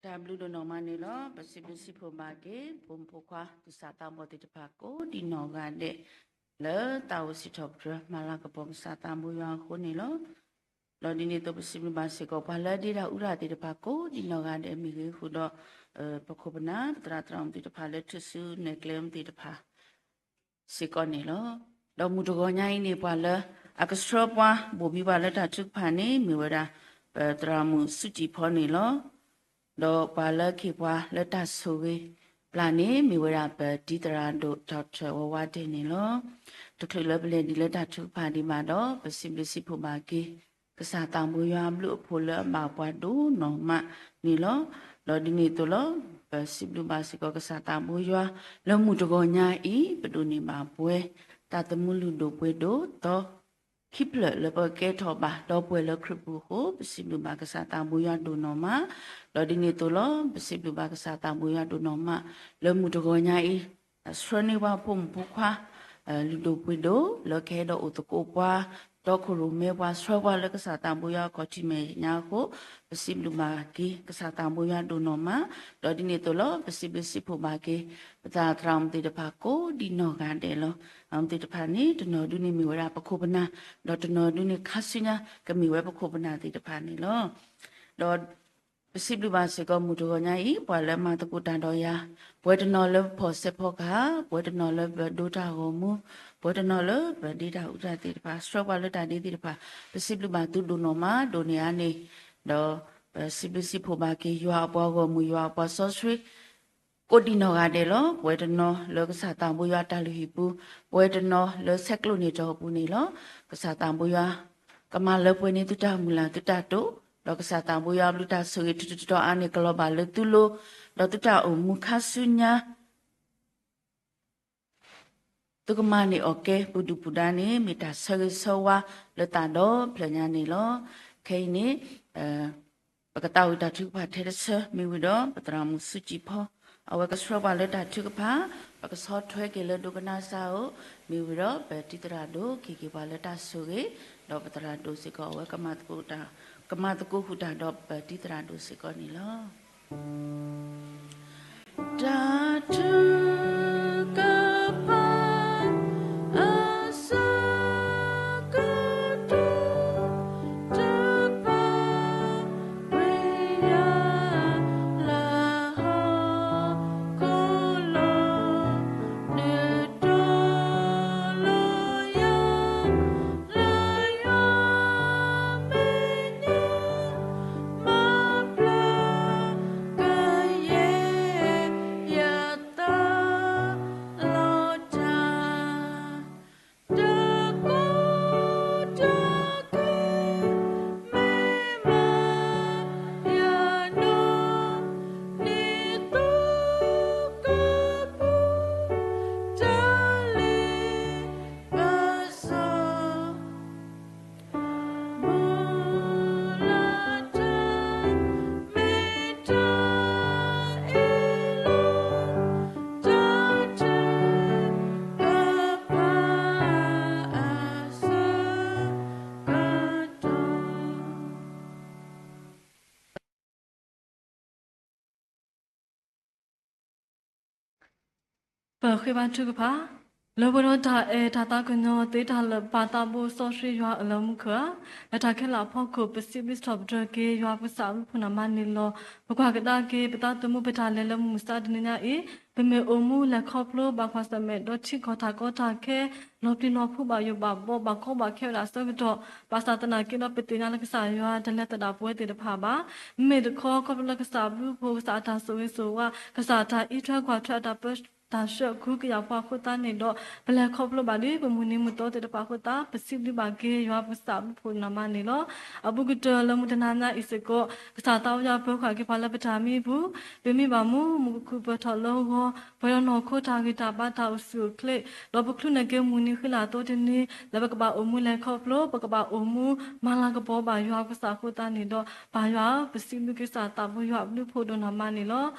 တၢ်ဘျုးဒိၣ်နီၢ်မးန့ၣ်လီၤ. ပစံးဘျုးစံးဖှိၣ်ဘၣ်က့ၤ ဖိမုၣ်ဖိခွါ သူၣ်စၢ်သးဘီၣ်သ့ၣ်တဖၣ်ကိးဒံးနီၢ်ဂၤဒဲး လၢတၢ်အိၣ်စံးထီၣ်ပတြၢၤ မၤလၤကပီၤကစၢ်သးဘိယွၤအဃိန့ၣ်လီၤ. ဒီးဒ်န့ၣ်အသိး ပစံးဘျုးဘၣ်စ့ၢ်ကီး ပှၤလၢအဒ့တၢ်အူတၢ်သ့ၣ်တဖၣ်ကိးဒံးနီၢ်ဂၤဒဲး မ့ၢ်ဂ့ၤဃုာ်ဒီး ပခိၣ်ပနၢ် ပသရၣ်သရၣ်မုၣ်သ့ၣ်တဖၣ် လၢထူၣ်စုနဲၣ်ကျဲမုၢ်သ့ၣ်တဖၣ် စ့ၢ်ကီးန့ၣ်လီၤ. ဒီးမုၢ်တဂီၤညါအံၤန့ၣ် ပှၤလၢအကဆှၢပှၤ ဘိၣ်ဘံပှၤလၢတၢ်ထုကဖၣ်န့ၣ် မ့ၢ်ဝဲဒၣ် ပသရၣ်မုၣ်စုစံၣ်ဖီန့ၣ်လီၤ. ဒီးပှၤလၢကဟ့ၣ်ပှၤလၢတၢ်ဆိၣ်ဂ့ၤပျၢ်န့ၣ် မ့ၢ်ဝဲဒၣ်ပတံၤသရၣ်ဒိၣ် ဒီက်တာ ဝဲဝါဒဲးန့ၣ်လီၤ. တချုးလၢပလဲၤဒံးလၢတၢ်ထုကဖၣ်ဒံးဘၣ်ဒီး ပစံးဘျုးစံးဖှိၣ်ဘၣ်က့ၤ ကစၢ်သးဘိယွၤအဘျုးအဖှိၣ်လၢအဘၣ်ပှၤဒိၣ်နီၢ်မးန့ၣ်လီၤ. ဒီးဒ်န့ၣ်အသိးလီၤ ပစံးဘျုးဘၣ်စ့ၢ်ကီးကစၢ်သးဘိယွၤ လၢမုၢ်တဂီၤညါအံၤ ပဒိးန့ၢ်ဘၣ်ပှဲၤ တၢ်သမူလုၢ်ဒိၣ်ပှ့ၤဒိၣ်သီ ခံဖျၢၣ်လၢပကကဲထီၣ်ဘၣ်ဒီပုၢ်ဝဲၢ်လၢခရံာ်ပူၤအဃိ ပစံးဘျုးဘၣ်ကစၢ်သးဘိယွၤဒိၣ်နီၢ်မး. ဒီးဒ်န့ၣ်အသိးလီၤ ပစံးဘျုးဘၣ်ကစၢ်သးဘိယွၤဒိၣ်နီၢ်မး လၢမုၢ်တဂီၤညါအံၤ ဆှၢန့ၢ်ပှၤဖိမုၣ်ဖိခွါ လုၢ်ဒိၣ်ပှ့ၤဒိၣ် လၢကဟဲဒီးအိၣ်သကိးပှၤ တီခိၣ်ရိၣ်မဲပှၤ ဆှၢပှၤလၢကစၢ်သးဘိယွၤအခီၣ်ထံးမဲာ်ညါအဃိ ပစံးဘျုးဘၣ်က့ၤကစၢ်သးဘိယွၤဒိၣ်နီၢ်မး. ဒီးဒ်န့ၣ်အသိးလီၤ ပစံးဘျုးစံးဖှိၣ်ဘၣ်က့ၤ ပသရၣ်သရၣ်မုၣ်သ့ၣ်တဖၣ်ကိးဒံးနီၢ်ဂၤဒဲးလီၤ. အဝဲသ့ၣ်တဖၣ်န့ၣ် တနီၤဒုန့ၣ်မ့ၢ်ဝဲဒၣ်ပခိၣ်ပနၢ် ဒီးတနီၤဒုန့ၣ်ခါဆူညါ ကမ့ၢ်ဝဲပခိၣ်ပနၢ်သ့ၣ်တဖၣ်န့ၣ်လီၤ. ဒီး ပစံးဘျုးဘၣ်စ့ၢ်ကီးမုၢ်တဂီၤညါအံၤ ပှၤလၢမၤသကိးတၢ်ဒီးယၤ ပှဲၤတနီၤလၢပဖီၣ်စဲးဖီကဟၣ် ပှဲၤတနီၤလၢပဒိတၢ်ဂီၤမူ ပှဲၤတနီၤလၢပဒ့တၢ်အူတၢ်သ့ၣ်တဖၣ် ဆှၢပှၤလၢတၢ်ဒ့သ့ၣ်တဖၣ် ပစံးဘျုးဘၣ်သုဒိၣ်နီၢ်မး ဒိၣ်န့ၢ်အါန့ၣ် ဒီးပစံးဘျုးစံးဖှိၣ်ဘၣ်က့ၤယွၤအပှၤဂီၢ်မုၢ် ယွၤအပှၤစီဆှံ ကိးဒံးနီၢ်ဂၤဒဲးလီၤ. ပှဲၤတနီၤလၢကစၢ်သးဘိယွၤတၢ်လုၢ်ဟံၣ်ပူၤ, ပှဲၤတနီၤလၢဆဲးကျိးန့ၢ်တီၢ်ပူၤန့ၣ်လီၤ. ကစၢ်သးဘိယွၤ ကမၤလၢပှဲၤန့ၢ်သုတၢ်မုၢ်လၢ်သုတၢ်တိာ်, ဒီးကစၢ်သးဘိယွၤအဘျုးတၢ်ဆိၣ်ဂ့ၤထူးထူးတီၤတီၤအါန့ၣ် ကလီၤဘၣ်လၢသုလိၤ, ဒီးသုတၢ်အိၣ်မူခါဆူညါ သုကမၤန့ၢ်အီၣ်ကဲ ပူၤဒုၣ်ပူၤဒါန့ၣ် မ့ၢ်တၢ်ဆၢဂ့ၤဆၢဝါလၢသးဒီဖျၢၣ်ညါန့ၣ်လီၤ. ခဲအံၤန့ၣ် ပကသးဝံၣ်တၢ်ထုကဖၣ်ထဲတဆၢ မ့ၢ်ဝံၤဒီး ပသရၣ်မုၣ်စုစံၣ်ဖီ အဝဲကဆှၢပှၤလၢတၢ်ထုကဖၣ်, ပကဆီၣ်ထွဲက့ၤလၢဒိကနၣ်စၢ်ဧိၤ, မ့ၢ်ဝံၤဒီး ပတံၤသရၣ်ဒိၣ်ကဟ့ၣ်က့ၤပှၤလၢတၢ်ဆိၣ်ဂ့ၤ, ဒီးပသရၣ်ဒိၣ်စ့ၢ်ကီး အဝဲ ကမၤသကိးဃုာ်တၢ်ဒီးပတံၤသရၣ်ဒိၣ်စ့ၢ်ကီးန့ၣ်လီၤ. တၢ်ထုကဖၣ် အဆၢကတီၢ် တပာ်ကွံာ်ယၤ လၢဟီၣ်ခိၣ်လီၤ ဒုးတီၤလီၤယၤ လၢယွၤမဲာ်ညါ မၤပျၢ် ကယဲၢ် ယသးလီၤတၢ် တၢ်ကိးတၢ်ဂီၤ မ့ၢ်မၤယၤနီၢ် နံၤသိကပူၤ တၢ်လ့ပစီ မုၢ်လၢ်တၢ် မ့ၢ်တၢ်အ့ၣ်လိာ် တၢ်ထုကဖၣ် အဆၢကတီၢ် ပဃ့ဘါထုကဖၣ်, လၢပှဲၤဒီးတၢ်အဲၣ်တၢ်သးကညီၤသ့တၢ်လၢာ် ပၢ်သးဘိစီဆှံယွၤအလၢမူခိၣ်ဧၢ, လၢတၢ်ခဲလၢာ်အဖီခိၣ် ပစံးဘျုးစံးထီၣ်ပတြၢၤက့ၤ ယွၤပကစၢ်အဘျုးဖှိၣ်နီၢ်မးန့ၣ်လီၤ. ပကွၢ်ကဒါက့ၤ ပသးသမူပတၢ်လဲၤလၢမုၢ်မဆါတနံၤညါအံၤ, ပမ့ၢ်အိၣ်မူလဲၤခီဖျိဘၣ်ကွၢ်ဆၢၣ်မဲာ်ဒီးထံကီၢ်တၢ်ကီတၢ်ခဲ လီၤပျံၤလီၤဖုးဘၣ်ယိၣ်ဘၣ်ဘီ ဘၣ်ကီဘၣ်ခဲဝဲဒၣ်အဆၢကတီၢ်, ဘၣ်ဆၣ်သနာ်က့ဒီး ပသ့ၣ်ညါလၢကစၢ်ယွၤတလဲၤသဒၣ်ပဝဲသ့ၣ်တဖၣ်ဘၣ်. မ့မ့ၢ်တခီ ခီဖျိလၢကစၢ်အဘျုးအဖှိၣ် ကစၢ်အတၢ်ဆိၣ်ဂ့ၤဆိၣ်ဝါ ကစၢ်အတၢ်အံးထွဲကွၢ်ထွဲ အတၢ်ပၢ တၢ်ဆှၢအခူကယာ်ပှၤအဃိသတးန့ၣ်ဒီး ပလဲၤခီဖျိဘၣ်လံ ပမုၢ်နံၤမုၢ်သီသ့ၣ်တဖၣ်အဃိသတး ပစံးဘျုးဘၣ်က့ၤ ယွၤပကစၢ်အဘျုးဖှိၣ်နီၢ်မးန့ၣ်လီၤ. အဘူးကတၢၢ်လၢမုၢ်တနၤညါအံၤစ့ၢ်ကီး ကစၢ်သးဘိယွၤပၢၤဃာ်က့ၤပှၤလၢပတၢ်မံပူၤ, ပမံဘၣ်မူ မူကခုၣ်ပၢၢ်ထီၣ်လၢဂီၤ ပှဲၤဒီးနီၢ်ခိတၢ်ဂံၢ်တၢ်ဘါတၢ်အိၣ်ဆူၣ်အိၣ်ချ့, ဒီးပချုးန့ၢ်က့ၤမုၢ်နံၤဃံလၤအသိးတနံၤ လၢပကဘၣ်အိၣ်မူလဲၤခီဖျိ ပကဘၣ်အိၣ်မူ မၤလၤကပီၤဘၣ်ယွၤပကစၢ်အဃိသတးန့ၣ်ဒီး ပၢ်ယွၤဧၢ ပစံးဘျုးက့ၤကစၢ်သးဘိယွၤအဘျုးဖှိၣ်ဒိၣ်နီၢ်မးန့ၣ်လီၤ.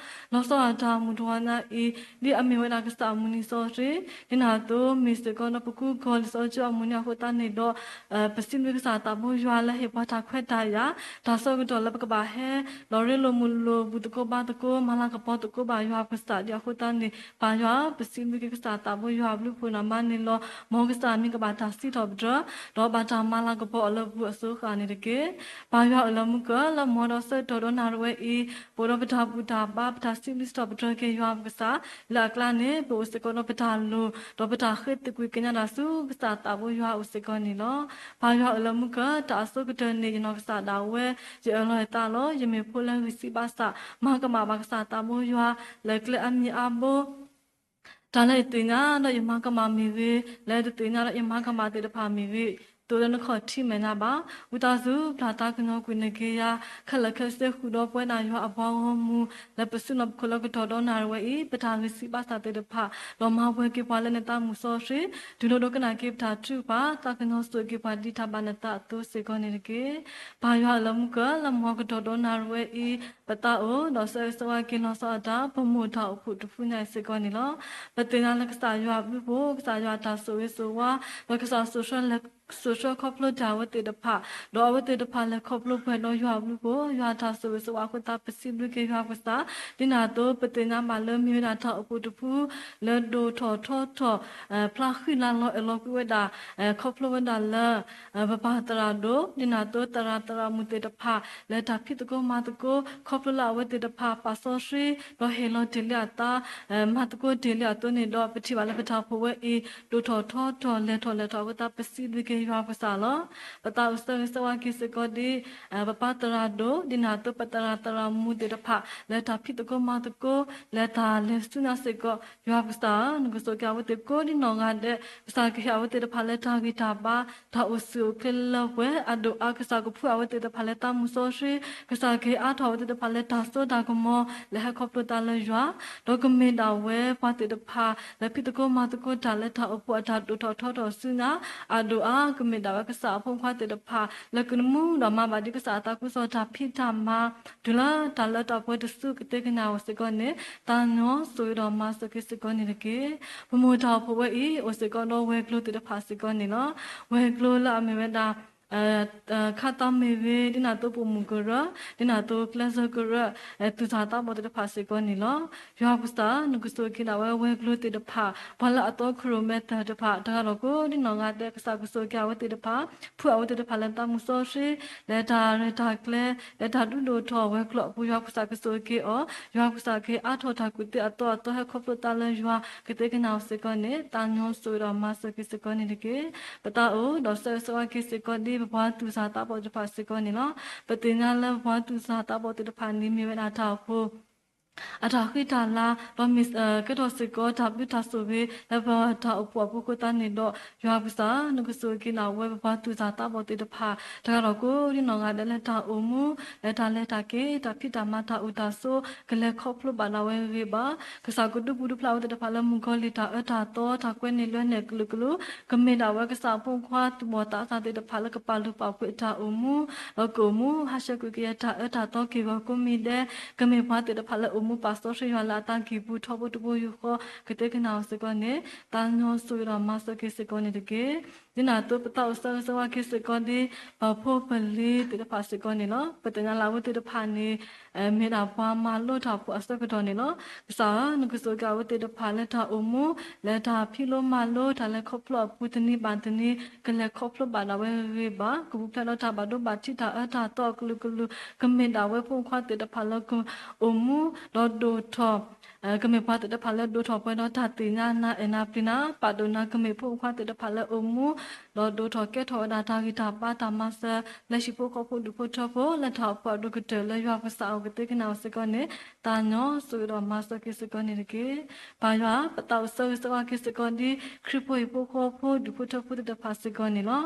လီၤဆီဒၣ်တၢ်မုၢ်တနၤညါအံၤ ဒ်အမ့ၢ် ပဝဲဒၣ်ကစၢ်အမုၢ်နံၤစီဆှံ, ဒ်န့ၣ်အသိး မ့ၢ်စ့ၢ်ကီးဒီးပကူကီၢ်လံာ်စီဆှံကၠိအမုၢ်နံၤအဃိသတးန့ၣ်ဒီး ပစံးဘျုးကစၢ်သးဘိယွၤလၢဟ့ၣ်ပှၤတၢ်ခွဲးတၢ်ယာ်, တၢ်ဆၢကတီၢ်လၢပကဘၣ်ဟဲ လီၤရ့လိာ်မုာ်လိာ် ဘူၣ်သကိးဘါသကိး မၤလၤကပီၤသကိးဘၣ်ယွၤပကစၢ်ဒ်အဃိသတးန့ၣ် ပၢ်ယွၤ ပစံးဘျုးက့ၤကစၢ်သးဘိယွၤအဘျုးအဖှိၣ်န့ၣ်မးန့ၣ်လီၤ. မ်ကစၢ်မံၤကဘၣ်တၢ်စံးထီၣ်ပတြၢၤ ဒီးဘၣ်တၢ်မၤလၤကပီၤအီၤလၢပူၤအစိၤဃၣ်န့ၣ်တက့ၢ်. ပၢ်ယွၤအၢၣ်လီၤမုာ်ကၢၢ် လၢမုၢ်ဒီးဆၢကတီၢ်ဒီးနၣ်ရံၣ်ဝဲအံၤ ပအိၣ်ဒီးပတၢ်ဘူၣ်တၢ်ဘါ ပတၢ်စံးဘျုးစံးထီၣ်ပတြၢၤက့ၤယွၤပကစၢ် လၢအကျါန့ၣ် ပအိၣ်စ့ၢ်ကီးဒီးပတၢ်လိၣ် ဒီးပတၢ်ဃ့သကွံာ်ကညးတၢ်ဆူကစၢ်သးဘိယွၤအအိၣ်စ့ၢ်ကီးန့ၣ်လီၤ. ပၢ်ယွၤအၢၣ်လီၤမုာ်ကၢၢ် တၢ်အဆိကတၢၢ်န့ၣ် ယနီၢ်ကစၢ်ဒၣ်ဝဲ ယအၢၣ်လီၤယသးလီၤ. ယမ့ၢ်ဖိလၢဂံၢ်စၢ်ဘါစၢ် မၤကမၣ်ဘၣ်ကစၢ်သးဘိယွၤ လၢကျဲအါမံၤအါဘိ တၢ်လၢယသ့ၣ်ညါဒီးယမၤကမၣ်မ့ၢ်ဂ့ၤ, လၢယတသ့ၣ်ညါဒီးယမၤကမၣ်သ့ၣ်တဖၣ်မ့ၢ်ဂ့ၤ, သိးလၢနခီၣ်ထံးမဲာ်ညါဘၣ်. ဝံသးစူၤ ပျၢ်သးကညီၤကွံာ်နက့ၤယၤ ခဲလၢာ်ခဲဆ့ဃုာ်ဒီးပဝဲဒၣ်ယွၤအပှၤဂီၢ်မုၢ် လၢပစုလီၢ်ပခိၣ်လၢကတီၢ်ဒီးနၣ်ရံၣ်ဝဲအံၤ ပတၢ်ဂံၢ်စၢ်ဘါစၢ်သ့ၣ်တဖၣ် ဒီးမၤပှဲၤက့ၤပှၤလၢနသးမုၢ်စီဆှံ, တုၤလီၤဒိကနၣ်က့ၤပတၢ်ထုကဖၣ်, သးကညီၤဆိၣ်ဂ့ၤက့ၤပှၤဒ်တၢ်ဘၣ်နသးအသိးစ့ၢ်ကီးန့ၣ်တက့ၢ်. ပၢ်ယွၤအၢၣ်လီၤမုာ်ကၢၢ် လၢမုၢ်ကတီၢ်ဒီးနၣ်ရံၣ်ဝဲအံၤ ပသးအိၣ် ဒီးဆၢဂ့ၤဆၢဝါက့ၤလီၤဆီအတၢ် ပမိၢ်တၢ်အိၣ်ဖှိၣ်တဖုညါအံၤစ့ၢ်ကီးန့ၣ်လီၤ. ပသ့ၣ်ညါလၢကစၢ်ယွၤအဘျုးအဖှိၣ် ကစၢ်ယွၤအတၢ်ဆိၣ်ဂ့ၤဆိၣ်ဝါ ဒီးကစၢ် စိၣ်ဆှၢခီဖျိတၢ်အဝဲသ့ၣ်တဖၣ်, ဒီးအဝဲသ့ၣ်တဖၣ်လဲၤခီဖျိပှဲၤဒီးယွၤအဘျုးအဖှိၣ် ယွၤအတၢ်ဆိၣ်ဂ့ၤဆိၣ်ဝါအဃိသတး ပစံးဘျုးက့ၤယွၤပကစၢ်, ဒ်န့ၣ်အသိး ပသ့ၣ်ညါဘၣ်လၢမ့ၢ်ဝဲဒၣ်တၢ်အိၣ်ဖှိၣ်တဖု လၢဒိၣ်ထီၣ်ထီထီၣ် ဖျါဃံလၤလီၤအဲၣ်လီၤကွံဝဲဒၣ် ခီဖျိဝဲဒၣ်လၢ ပပၢ်သရၣ်ဒိၣ် ဒ်န့ၣ်အသိးသရၣ်သရၣ်မုၣ်သ့ၣ်တဖၣ် လၢတၢ်ဖံးသကိးမၤသကိး ခီဖျိလၢအဝဲသ့ၣ်တဖၣ်ပာ်စီဆှံ ဒီးဟ့ၣ်လီၤတ့ၢ်လံအသး မၤသကိးတ့ၢ်လံအသိးန့ၣ်ဒီး ပထံၣ်ဘၣ်လၢပတၢ်အိၣ်ဖှိၣ်ဝဲအံၤ ဒိၣ်ထီၣ်ထီထီၣ်လဲၤထီၣ်လဲၤထီၣ်အဃိသတး ပစံးဘျုးက့ၤယွၤပကစၢ်လီၤ. ပသးအိၣ်ဆၢဂ့ၤဆၢဝါက့ၤစ့ၢ်ကီးဒ် ပပၢ်သရၣ်ဒိၣ် ဒ်န့ၣ်အသိးပသရၣ်သရၣ်မုၣ်သ့ၣ်တဖၣ် လၢတၢ်ဖံးသကိးမၤသကိး လၢတၢ်လဲၤဆူညါစ့ၢ်ကီး ယွၤပကစၢ်ဧၢ နကဆိၣ်ဂ့ၤက့ၤအဝဲသ့ၣ်ကိးဒ်နီၢ်ဂၤဒဲး, ကစၢ်ကဟ့ၣ်အဝဲသ့ၣ်တဖၣ်လၢတၢ်ဂံၢ်တၢ်ဘါ တၢ်အိၣ်ဆူၣ်အိၣ်ချ့လၢပှဲၤအဒိၣ်အါ, ကစၢ်ကဖှူအဝဲသ့ၣ်တဖၣ်လၢသးမုၢ်စီဆှံ, ကစၢ်ကဟ့ၣ်အါထီၣ်အဝဲသ့ၣ်တဖၣ်လၢတၢ်စိတၢ်ကမီၤ လၢဟဲခီဖျိသးလၢယွၤ, ဒီးကမ့ၢ်ဒၣ်ဝဲပှၤသ့ၣ်တဖၣ် လၢဖံးသကိးမၤသကိးတၢ်လၢတၢ်အိၣ်ဖှိၣ်အတၢ်ဒိၣ်ထီၣ်ထီထီၣ်ဆူညါ အဒိၣ်အါ, ကမ့ၢ်ဒၣ်ဝဲကစၢ်အဖိခွါသ့ၣ်တဖၣ် လၢကမူဒီးမၤဘၣ်ဒ်ကစၢ်အသးခုကစီၣ်တၢ်ဖံးတၢ်မၤ တုၤလၢတၢ်လၢတၢ်ပှဲၤတစုကသ့ကညးအီၤစ့ၢ်ကီးန့ၣ် သးညီဆိၣ်ဂ့ၤဒီးမၤစၢၤက့ၤစ့ၢ်ကီးန့ၣ်တက့ၢ်. ပမိၢ်တၢ်အိၣ်ဖှိၣ်ဝဲအံၤ အိၣ်စ့ၢ်ကီးဒီးဝဲၤကျိၤသ့ၣ်တဖၣ်စ့ၢ်ကီးန့ၣ်လီၤ. ဝဲၤကျိၤလၢအမ့ၢ်ဝဲဒၣ် ခါသီမ့ၢ်ဂ့ၤ, ဒ်န့ၣ်အသိးပိာ်မုၣ်ကရၢ, ဒ်န့ၣ်အသိးကျဲစၢကရၢ, သူၣ်စၢ်သးဘီၣ်သ့ၣ်တဖၣ်စ့ၢ်ကီးန့ၣ်လီၤ. ယွၤပကစၢ် နကဆိၣ်ဂ့ၤက့ၤဒၣ်ဝဲဝဲၤကျိၤသ့ၣ်တဖၣ်, ပှၤလၢအသီခရံာ်မဲာ်သၢၣ်တဖၣ် တဂၤဒီးကိးဒ်နီၢ်ဂၤဒဲး ကစၢ်ကဆိၣ်ဂ့ၤက့ၤအဝဲသ့ၣ်တဖၣ်, ဖှူအဝဲသ့ၣ်တဖၣ်လၢသးမုၢ်စီဆှံ, လၢတၢ်ရဲၣ်တၢ်ကျဲၤ, လၢတၢ်ဒုးဒိၣ်ထီၣ်ဝဲၤကျိၤအပူၤ ယွၤပကစၢ်ကဆိၣ်ဂ့ၤက့ၤအီၤ, ယွၤပကစၢ်ကဟ့ၣ်အါထီၣ်တၢ်ကူၣ်သ့အသီအသီ ဟဲခီဖျိသးလၢယွၤ ကသ့ကညးအီၤစ့ၢ်ကီးန့ၣ် သးညီဆိၣ်ဂ့ၤဒီးမၤစၢၤက့ၤစ့ၢ်ကီးန့ၣ်တက့ၢ်. ပသးအိၣ်ဒီးဆၢဂ့ၤဆၢဝါက့ၤစ့ၢ်ကီးဒ်ပပှၤသူၣ်စၢ်သးဘီၣ်သ့ၣ်တဖၣ်စ့ၢ်ကီးန့ၣ်လီၤ. ပသ့ၣ်ညါလၢပပှၤသူၣ်စၢ်သးဘီၣ်သ့ၣ်တဖၣ်န့ၣ် မ့ၢ်ဝဲဒၣ်တၢ်အိၣ်ဖှိၣ် အတၢ်ဃံတၢ်လၤ, ဒီးမ့ၢ်ကဲထီၣ်စ့ၢ်ကီးတၢ်ဘျုးတၢ်ဆိၣ်ဂ့ၤ လၢပတၢ်အိၣ်ဖှိၣ်အပူၤအဃိသတးန့ၣ်ဒီး ယွၤပကစၢ် နကဆိၣ်ဂ့ၤက့ၤဒၣ်ဝဲပပှၤသူၣ်စၢ်သးဘီၣ်သ့ၣ်တဖၣ် တဂၤဒီးကိးဒ်နီၢ်ဂၤဒဲးလၢတၢ်အိၣ်မူ, လၢတၢ်လဲၤတၢ်က့ၤ, တၢ်ဖံးတၢ်မၤတၢ်အိၣ်တၢ်ဆိး ကလဲၤခီဖျိဘၣ်ဒၣ်ဝဲဂ့ၤဂ့ၤဘၣ်. ကစၢ်ကဒုးဘူးဒုးဖျါဝဲသ့ၣ်တဖၣ်လၢမုၣ်ကီၤလံၢ်တၢ်အၢတၢ်သီ တၢ်ကွဲန့ၢ်လွဲန့ၢ်အကလုာ်ကလုာ်, ကမ့ၢ်ဒၣ်ဝဲကစၢ်အဖိခွါသူၣ်ဘီၣ်သးစၢ်သ့ၣ်တဖၣ်လၢကပာ်လုၢ်ပာ်ပှ့ၤအတၢ်အိၣ်မူ, ဒီးကအိၣ်မူဟးဆှဲးကွံာ်က့ၤယတၢ်အၢတၢ်သီက့ၢ်ဂီၤကိးမံၤဒဲး, ကမ့ၢ်ပှၤသ့ၣ်တဖၣ်လၢအိၣ်မူပာ်စီဆှံယွၤလၢအသးကံၢ်ပူၤထီဘိတဘိယူၢ်ဃီ ကသ့ကညးအီၤစ့ၢ်ကီးန့ၣ် သးညီဆိၣ်ဂ့ၤဒီးမၤစၢၤက့ၤစ့ၢ်ကီးန့ၣ်တက့ၢ်. ဒ်န့ၣ်အသိးပသးအိၣ်ဆၢဂ့ၤဆၢဝါက့ၤစ့ၢ်ကီးဒ် ပဖိပလံၤသ့ၣ်တဖၣ်စ့ၢ်ကီးန့ၣ်လီၤ. ပသ့ၣ်ညါလၢအဝဲသ့ၣ်တဖၣ်န့ၣ် မ့ၢ်ဒၣ်ပှၤမၤလိတၢ်အိၣ်ဖှိၣ်အဆၢကတီၢ်န့ၣ်လီၤ. ကစၢ်ဧၢ, နကဆိၣ်ဂ့ၤက့ၤအဝဲသ့ၣ်တဖၣ်လၢတၢ်အိၣ်မူ, လၢတၢ်ဖံးလိမၤလိ တၢ်လဲၤခီဖျိအပူၤတနံၤဘၣ်တနံၤ ကလဲၤခီဖျိဘၣ်ဒၣ်ဝဲဂ့ၤဂ့ၤဘၣ်, ကပူၤဖျဲးဒီးတၢ်ဘၣ်ဒိဘၣ်ထံးတၢ်အၢတၢ်သီအကလုာ်ကလုာ်, ကမ့ၢ်ဒၣ်ဝဲဖိမုၣ်ခွါသ့ၣ်တဖၣ်လၢကအိၣ်မူ ဒီးဒိၣ်ထီၣ် ကမ့ၢ်ပှၤသ့ၣ်တဖၣ်လၢဒိၣ်ထီၣ်ပှဲၤဒီးတၢ်သ့ၣ်ညါနၤအဲၣ်နၤပျံၤနၤ ပာ်ဒိၣ်နၤ, ကမ့ၢ်ဖိမုၣ်ခွါသ့ၣ်တဖၣ်လၢအိၣ်မူ ဒီးဒိၣ်ထီၣ်ကဲထီၣ်ဝဲဒၣ်တၢ်ဂံၢ်တၢ်ဘါတၢ်မၤစၢၤ လၢဟံၣ်ဖိဃီဖိဒူၣ်ဖိထၢဖိ လၢတၢ်အိၣ်ဖှိၣ်အဒိၣ်ကတၢၢ်လၢယွၤပကစၢ်အအိၣ်ကသ့ကညးအီၤစ့ၢ်ကီးန့ၣ် သးညီဆိၣ်ဂ့ၤဒီးမၤစၢၤက့ၤစ့ၢ်ကီးန့ၣ်တက့ၢ်. ပၢ်ယွၤ ပသးအိၣ်ဆၢဂ့ၤဆၢဝါက့ၤစ့ၢ်ကီးဒ် ခရံာ်ဖိဟံၣ်ဖိဃီဖိဒူၣ်ဖိထၢဖိသ့ၣ်တဖၣ်စ့ၢ်ကီးန့ၣ်လီၤ.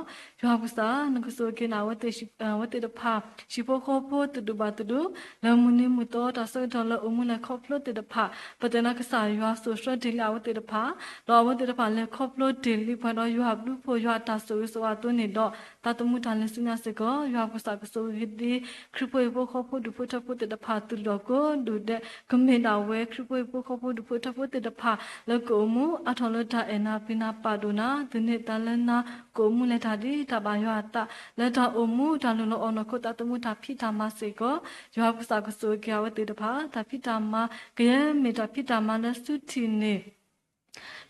ယွၤပကစၢ် နကဆိၣ်ဂ့ၤက့ၤနၤ အဝဲသ့ၣ်တဖၣ် ဟံၣ်ဖိဃီဖိတဒူၣ်ဘၣ်တဒူၣ် လၢမုၢ်နံၤမုၢ်သီတၢ်ဆၢကတီၢ်လၢအိၣ်မူလဲၤခီဖျိသ့ၣ်တဖၣ် ပသ့ၣ်ညါကစၢ်ယွၤစိာ်ဆှၢတ့ၢ်လံအဝဲသ့ၣ်တဖၣ် ဒီးအဝဲသ့ၣ်တဖၣ်လဲၤခီဖျိတ့ၢ်လံပှဲၤဒီးယွၤအဘျုးအဖှိၣ် တၢ်ဆိၣ်ဂ့ၤဆိၣ်ဝါအသိးန့ၣ်ဒီး သးသမူတၢ်လဲၤဆူညါစ့ၢ်ကီး ယွၤပကစၢ်ကဆိၣ်ဂ့ၤဒ် ခရံာ်ဖိဟံၣ်ဖိဃီဖိဒူၣ်ဖိထၢဖိသ့ၣ်တဖၣ် သူၣ်ထီၣ်ကိးဒူၣ်ဒဲး ကမ့ၢ်ဒၣ်ဝဲ ခရံာ်ဖိဟံၣ်ဖိဃီဖိဒူၣ်ဖိထၢဖိသ့ၣ်တဖၣ် လၢကအိၣ်မူအါထီၣ်လၢတၢ်အဲၣ်နၤပျံၤနၤပာ်ဒိၣ်နၤ သန့ၤသးလၢနၤ ကအိၣ်မူလဲၤတၢ်ဒ်တၢ်ဘၣ်ယွၤအသး လၢတၢ်အိၣ်မူတၢ်လူလီၤအီၣ်နီၢ်ခိ သးသမူတၢ်ဖံးတၢ်မၤစ့ၢ်ကီး ယွၤပကစၢ်ကဆိၣ်ဂ့ၤက့ၤအဝဲသ့ၣ်တဖၣ် တၢ်ဖံးတၢ်မၤ ကယဲၢ်မ့ၢ်တၢ်ဖံးတၢ်မၤလၢစုထံၣ်န့ၣ်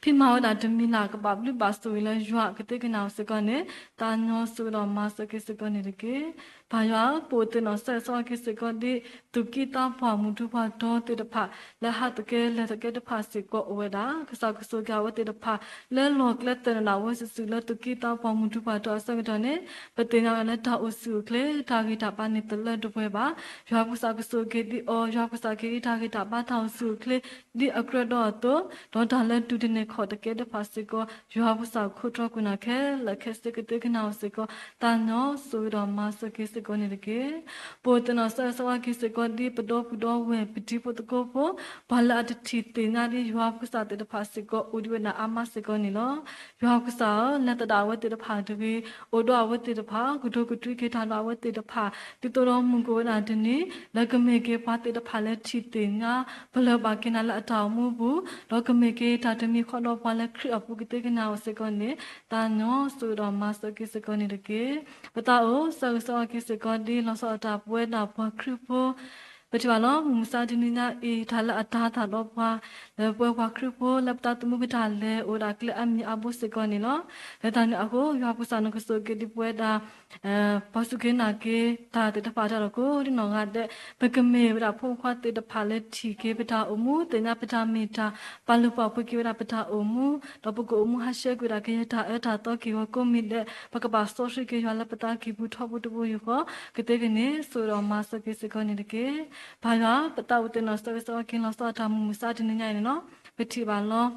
ဖံးမၤဝဲဒၣ်တမံၤလၢ် ကဘၣ်ဘျုးဘၣ်ဆိၣ်ဂ့ၤလၢယွၤကသ့ကနၣ်အီၤစ့ၢ်ကီးန့ၣ် သးညီဆိၣ်ဂ့ၤဒီးမၤစၢၤက့ၤစ့ၢ်ကီးန့ၣ်တက့ၢ်. ပၢ်ယွၤဧၢ, ပအိၣ်သန့ၤစၢၤက့ၤစ့ၢ်ကီးဒ် သူၣ်က့သးပှၢ်မုၢ်ထူၣ်ပှၢ်ဒီသ့ၣ်တဖၣ် လၢဟးသကဲလဲၤသကဲတဖၣ်စ့ၢ်ကီးအိၣ်ဝဲဒၣ် ကစၢ်ကဆိၣ်ဂ့ၤက့ၤအဝဲသ့ၣ်တဖၣ် လၢလီၢ်ကျဲသန့ၤဒၣ်ဝဲစုာ်စုာ်လၢသူၣ်က့သးပှၢ်မုၢ်ထူၣ်ပှၢ်ဒီအဆၢကတီၢ်န့ၣ် ပသ့ၣ်ညါဝဲဒၣ်လၢတၢ်အိၣ်ဆူၣ်အိၣ်ချ့ တၢ်ဂံၢ်တၢ်ဘါန့ၣ်တလၢတပှဲၤဘၣ်. ယွၤပကစၢ်ကဆိၣ်ဂ့ၤဒ်အီၤ ယွၤပကစၢ်ကဟ့ၣ်တၢ်ဂံၢ်တၢ်ဘါတၢ်အိၣ်ဆူၣ်အိၣ်ချ့ ဒ်အကြၢးဒီးအသိး ဒီးတၢ်လၢတူၢ်တန့ၢ်ခီၣ်တကဲတဖၣ်စ့ၢ်ကီး ယွၤပကစၢ်ခိးတြီကွံာ်နၤခဲလၢာ်ခဲဆ့ကသ့ကနၣ်အီၤစ့ၢ်ကီး သးညီဆိၣ်ဂ့ၤဒီးမၤစၢၤက့ၤစ့ၢ်ကီးန့ၣ်တက့ၢ်. ပအိၣ်သန့ၤစၢၤက့ၤစ့ၢ်ကီးဒ်ပဒီပုၢ်ဒီဝဲၢ်ပတံၤဖိသကိးဖိ ပှၤလၢအတထံၣ်သ့ၣ်ညါဒ်ယွၤပကစၢ်သ့ၣ်တဖၣ်စ့ၢ်ကီး အိၣ်ဒံးဝဲဒၣ်အါမးစ့ၢ်ကီးန့ၣ်လီၤ. ယွၤပကစၢ်ဧၢ, လဲၤသဒၣ်အဝဲသ့ၣ်တဖၣ်တဂ့ၤ, အိၣ်ဒီးအဝဲသ့ၣ်တဖၣ်, ကတိၤကတွံက့ၤတၢ်ဒီးအဝဲသ့ၣ်တဖၣ်, ဒ်သိးဒီးမုၢ်ကအိၣ်ဝဲဒၣ်တနံၤ လၢကမ့ၢ်က့ၤပှၤသ့ၣ်တဖၣ်လၢထံၣ်သ့ၣ်ညါ ပလၢၢ်ဘၣ်က့ၤနၤလၢအတၢ်အိၣ်မူပူၤ, ဒီးကမ့ၢ်က့ၤတၢ်တမံၤဃီဒီးပှၤလၢခရံာ်အပူၤကသ့ကနၣ်အီၤစ့ၢ်ကီးန့ၣ် သးညီဆိၣ်ဂ့ၤဒီးမၤစၢၤက့ၤစ့ၢ်ကီးန့ၣ်တက့ၢ်. ပသးအိၣ်စၢၤက့ၤစ့ၢ်ကီးဒ်လီၤဆီဒၣ်တၢ်ပဝဲဒၣ်ပှၤခရံာ်ဖိ ပထံၣ်ဘၣ်လီၤ. မုၢ်မဆါတနံၤညါအံၤ တၢ်လၢအတၤသၣ်ဒီးပှၤ လၢပဝဲပှၤခရံာ်ဖိ လၢပသးသမူပတၢ်လဲၤ အိၣ်ဒၣ်ကျဲအါမံၤအါဘိစ့ၢ်ကီးန့ၣ်လီၤ. လၢတၢ်န့ၣ်အဃိ ယွၤပကစၢ်နကဆိၣ်ဂ့ၤဒံးပဝဲဒၣ် ပှၤစူၢ်က့ၤနာ်က့ၤတၢ်သ့ၣ်တဖၣ် တၢ်ဒီးကိးဒ်နီၢ်ဂၤဒဲး ပကမ့ၢ်ဝဲဒၣ်ဖိမုၣ်ဖိခွါသ့ၣ်တဖၣ်လၢထံၣ်က့ၤပတၢ်အိၣ်မူ သ့ၣ်ညါပတၢ်မ့ၢ်တၢ် ပာ်လုၢ်ပာ်ပှ့ၤက့ၤဝဲဒၣ်ပတၢ်အိၣ်မူ ဒီးပကအိၣ်မူဟးဆှဲးကွံာ်ဒၣ်ကယဲၢ်တၢ်အၢတၢ်သီက့ၢ်ဂီၤကိးမံၤဒဲး ပကဘၣ်စီဆှံက့ၤယွၤလၢပသးကံၢ်ပူၤထီဘိတဘိယူၢ်ဃီ ကသ့ကန့ၢ် ဆိၣ်ဂ့ၤဒီးမၤစၢၤက့ၤစ့ၢ်ကီးန့ၣ်တက့ၢ်. ပၢ်ယွၤ ပသးအိၣ်သ့ၣ်နီၣ်စၢၤက့ၤစ့ၢ်ကီးက့ၤလီၤဆီအတၢ်မုၢ်မဆါတနံၤညါအံၤန့ၣ်လီၤ. ပထံၣ်ဘၣ်လီၤ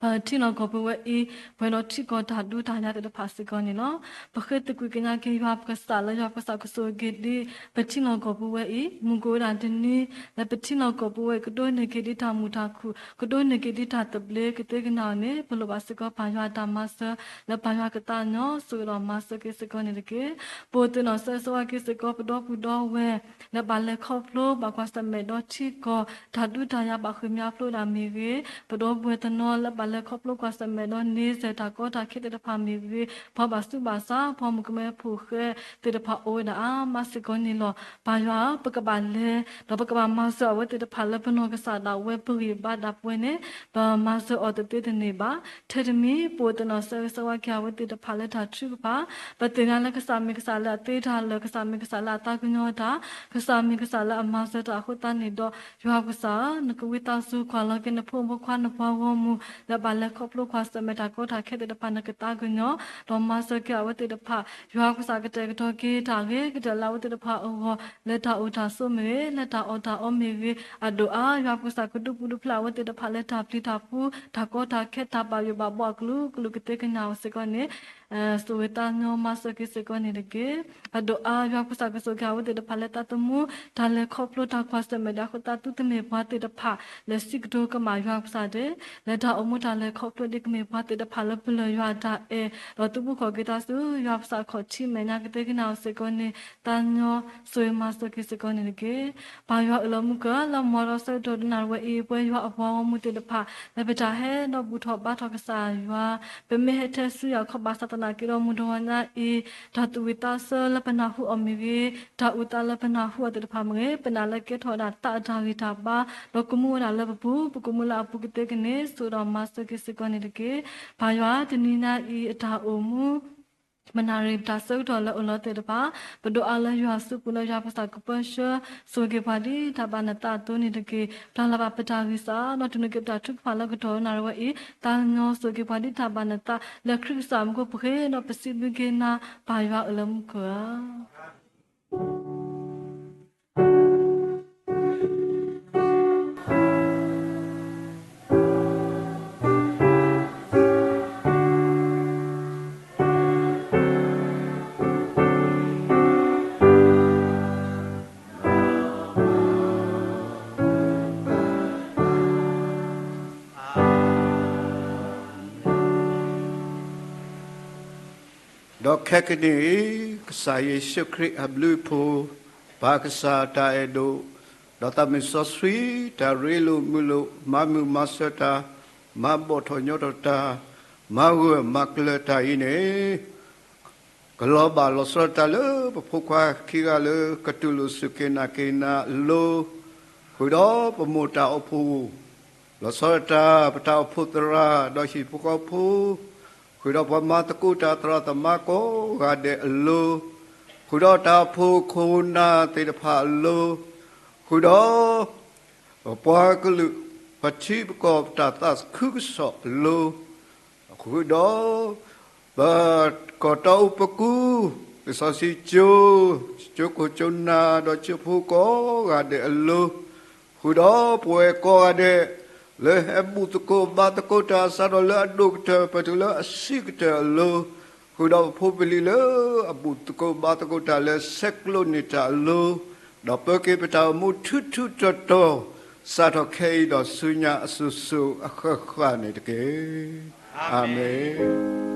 ပထံလီၢ်ကီၢ်ပူၤဝဲအံၤ ပှဲၤဒီးထံကီၢ်တၢ်ဒူတၢ်ယၤသ့ၣ်တဖၣ်စ့ၢ်ကီးန့ၣ်လီၤ. ပဃ့သကွံာ်ကညးက့ၤယွၤပကစၢ်လၢယွၤပကစၢ်ကဆိၣ်ဂ့ၤဒံး ပထံလီၢ်ကီၢ်ပူၤဝဲအံၤ မုၢ်ကအိၣ်ဝဲဒၣ်တနံၤ လၢပထံလီၢ်ကီၢ်ပူၤဝဲအံၤ ကဒိးန့ၢ်က့ၤဒ်တၢ်မုာ်တၢ်ခုၣ် ကဒိးန့ၢ်က့ၤဒ်တၢ်သဘျ့ ကသ့ကနၣ်အီၤန့ၣ် ပလိၣ်ဘၣ်စ့ၢ်ကီးပၢ်ယွၤအတၢ်မၤစၢၤ လၢပၢ်ယွၤကသးညီ ဆိၣ်ဂ့ၤဒီးမၤစၢၤက့ၤစ့ၢ်ကီးန့ၣ်တက့ၢ်. ပအိၣ်သန့ၣ်စၢၤက့ၤစ့ၢ်ကီးပဒီပုၢ်ဒီဝဲၢ် လၢဘၣ်လဲၤခီဖျိ ဘၣ်ကွၢ်ဆၢၣ်မဲာ်ဒီးထံကီၢ် တၢ်ဒူတၢ်ယၤဘၣ်ဃ့ၢ်မှံဟးဖျိးဒၣ်မ့ၢ်ဂ့ၤ, ပဒီပုၢ်ဝဲၢ်တနီၤလၢဘၣ်လဲၤခီဖျိကွၢ်ဆၢၣ်မဲာ်ဒီးန့ဆၢၣ်တၢ်ကီတၢ်ခဲသ့ၣ်တဖၣ်မ့ၢ်ဂ့ၤ, ပှၤဘၣ်ဆူးဘၣ်ဆါ ပှၤမုၣ်ကမဲဖိဃဲ သ့ၣ်တဖၣ်အိၣ်ဝဲဒၣ်အါမးစ့ၢ်ကီးန့ၣ်လီၤ. ပၢ်ယွၤဧၢ, ပကဘၣ်လဲၤ ဒီးပကဘၣ်မၤစၢၤအဝဲသ့ၣ်တဖၣ်လၢပနီၢ်ကစၢ်ဒၣ်ဝဲပဂံၢ်ဘါဒၣ်ပဝဲန့ၣ် ပမၤစၢၤအီၤတသ့တန့ၢ်ဘၣ်. ထဲတမံၤ ပအိၣ်သန့ၣ်စၢၤက့ၤစ့ၢ်ကီးဝဲက့ၤအဝဲသ့ၣ်တဖၣ်လၢတၢ်ထုကဖၣ်, ပသ့ၣ်ညါလၢကစၢ်မ့ၢ်ကစၢ်လၢအသ့တၢ်လၢာ်, ကစၢ်မ့ၢ်ကစၢ်လၢအသးကညီၤတၢ်, ကစၢ်မ့ၢ်ကစၢ်လၢအမၤစၢၤတၢ်အဃိသတးန့ၣ်ဒီး ယွၤပကစၢ်ဧၢ, နကဝံသးစူၤကွၢ်လီၤက့ၤနဖိမုၣ်ဖိခွါ နပှၤဂီၢ်မုၢ် လၢဘၣ်လဲၤခီဖျိကွၢ်ဆၢၣ်မဲာ်တၢ်ကီတၢ်ခဲသ့ၣ်တဖၣ် နကသးကညီၤ ဒီးမၤစၢၤက့ၤအဝဲသ့ၣ်တဖၣ်, ယွၤပကစၢ်ကတဲာ်ကတီၤက့ၤတၢ်ဂ့ၤကတၢၢ်လၢအဝဲသ့ၣ်တဖၣ်အဂီၢ် လၢတၢ်အိၣ်တၢ်ဆိးမ့ၢ်ဂ့ၤ, လၢတၢ်အီၣ်တၢ်အီမ့ၢ်ဂ့ၤ, အဒိၣ်အါ ယွၤပကစၢ်ကဒုးပူၤဒုးဖျဲးအဝဲသ့ၣ်တဖၣ်လၢတၢ်ပျံၤတၢ်ဖုး တၢ်ကီတၢ်ခဲ တၢ်ဘၣ်ယိၣ်ဘၣ်ဘီအကလုာ်ကလုာ် ကသ့ကနၣ်အီၤစ့ၢ်ကီးန့ၣ် ဆိၣ်ဂ့ၤသးညီမၤစၢၤက့ၤစ့ၢ်ကီးန့ၣ်တက့ၢ်. အဒိၣ်အါ ယွၤပကစၢ်ကဆိၣ်ဂ့ၤက့ၤအဝဲသ့ၣ်တဖၣ်လၢသးသမူ တၢ်လဲၤခီဖျိတၢ်ကွၢ်ဆၢၣ်မဲာ်ဒၣ်အဃိသတး သုတမ့ၢ်ပှၤသ့ၣ်တဖၣ် လဲၤစံးကတိၤကမၣ်ယွၤပကစၢ်ဒဲး လၢတၢ်အိၣ်မူတၢ်လဲၤခီဖျိဒ်ကမ့ၢ်ပှၤသ့ၣ်တဖၣ်လၢပလၢၢ်ယွၤအတၢ်အဲၣ် ဒီးသုးဘူးခီၣ်က့ၤသးဆူ ယွၤပကစၢ်ခီၣ်ထံးမဲာ်ညါကသ့ကနၣ်အီၤစ့ၢ်ကီးန့ၣ် သးညီဆိၣ်ဂ့ၤမၤစၢၤက့ၤစ့ၢ်ကီးန့ၣ်တက့ၢ်. ပၢ်ယွၤအၢၣ်လီၤမုၢ်ကၢၢ် လၢမုၢ်ဒီးဆၢကတီၢ်ဒနၣ်ရံၣ်ဝဲအံၤ ပဝဲယွၤအပှၤဂီၢ်မုၢ်သ့ၣ်တဖၣ် လၢပတၢ်ဟဲဒီးဘူၣ်ထီၣ်ဘါထီၣ်ကစၢ်ယွၤ ပမ့ၢ်ဟဲထဲဆူယၤခီၣ်ဘၣ်ဆၣ်သနာ်က့ဒီးမုၢ်တဂီၤညါအံၤ တၢ်သူၣ်ဝံၣ်သးဆၢလၢပနၢ်ဟူအီၤမ့ၢ်ဂ့ၤ, တၢ်အုၣ်သးလၢပနၢ်ဟူအီၤသ့ၣ်တဖၣ်မ့ၢ်ဂ့ၤ, ပနာ်လၢကဲထီၣ်ဝဲဒၣ်သးအတၢ်ဂံၢ်တၢ်ဘါ ဒီးကမူဝဲဒၣ်လၢပပူၤ ပကမူလၢအပူၤကသ့ကန့ၣ် ဆိၣ်ဂ့ၤဒီးမၤစၢၤက့ၤစ့ၢ်ကီးန့ၣ်တက့ၢ်. ပၢ်ယွၤ တနံၤညါအံၤအတၢ်အိၣ်မူ ပနၢ်ရံၣ်ပတၢ်ဆၢကတီၢ်လၢအိၣ်လီၤသ့ၣ်တဖၣ် ပဒိးအါလၢယွၤစုပူၤလၢယွၤပကစၢ်ကပၢဆှၢ ဆိၣ်ဂ့ၤပှၤဒ်တၢ်ဘၣ်နသးအသိးန့ၣ်တက့ၢ်. ပျၢ်လၢ်ဘၣ်ပတၢ်ဂံၢ်စၢ် ဒီးတူၢ်နုာ်က့ၤပတၢ်ထုကဖၣ်လၢကတီၢ်နၣ်ရံၣ်ဝဲအံၤ သးကညီၤဆိၣ်ဂ့ၤပှၤဒ်တၢ်ဘၣ်နသး လၢခရံာ်ကစၢ်မူခိၣ်ပဃ့ဒီးပစံးဘျုးက့ၤနၤ ပၢ်ယွၤအၢၣ်လီၤမုၢ်ကၢၢ်ဧၢ. ဒီးခဲကနံၣ်အံၤ, ကစၢ်ယ့ၣ်ၡူးခရံာ်အဘျုးအဖှိၣ်, ပၢ်ကစၢ်တၢ်အဲၣ်ဒိၣ်, ဒီးသးမုၣ်စီဆှံတၢ်ရ့လိာ်မုာ်လိာ် မၤမုာ်မၤစၢၤတၢ်, မၤဘီၣ်ထီၣ်ညီထီၣ်တၢ်, မၤဂၢၢ်မၤကျၢၤတၢ်အံၤန့ၣ် ကလီၤဘၣ်လီၤဆီဒၣ်တၢ်လၢပဖိခွါခံဂၤလၢကတူၢ်လိာ်စူၢ်က့ၤနာ်က့ၤနၤအလိၤ, ဃုာ်ဒီးပမိၢ်တၢ်အိၣ်ဖှိၣ်, လီၤဆီဒၣ်တၢ်ပတၢ်အိၣ်ဖှိၣ်သရၣ်ဒီးဟံၣ်ဖိဃီဖိ, ဃုာ်ဒီးပှၤမၤသကိးတၢ်သရၣ်သမါကိးဂၤဒဲးအလိၤ, ဃုာ်ဒီးတၢ်အိၣ်ဖှိၣ်ခိၣ်နၢ်သ့ၣ်တဖၣ်အလိၤ, ဃုာ်ဒီး ပပှၤကလုာ် ပထံပကီၢ်ပတၢ်သးခုကစီၣ်အလိၤ, ဃုာ်ဒီး ပကီၢ်တီအူပကူ, လံာ်စီဆှံကၠိ, ကၠိခိၣ်ကၠိနၢ်ဒီးကၠိဖိကိးဂၤဒဲးအလိၤ, ဃုာ်ဒီးပဝဲကိးဂၤဒဲး လၢဟဲဘူၣ်သကိးဘါသကိးတၢ်စးထီၣ်လၢအဒိၣ်ကတၢၢ် ပတုၤလၢအဆံးကတၢၢ်အလိၤ, ဃုာ်ဒီးပဖိပလံၤလၢအဘူၣ်သကိးဘါသကိးတၢ်လၢဆဲးကျိးန့ၢ်တၢ်အလိၤ, ဒီးပၢက့ၤပတၢ်အိၣ်မူထူထူတီတီ, စးထီၣ်ခဲအံၤဒီးဆူညါအစိၤစိၤအဃၣ်ဃၣ်န့ၣ်တက့ၢ်. အၤမ့ၣ်.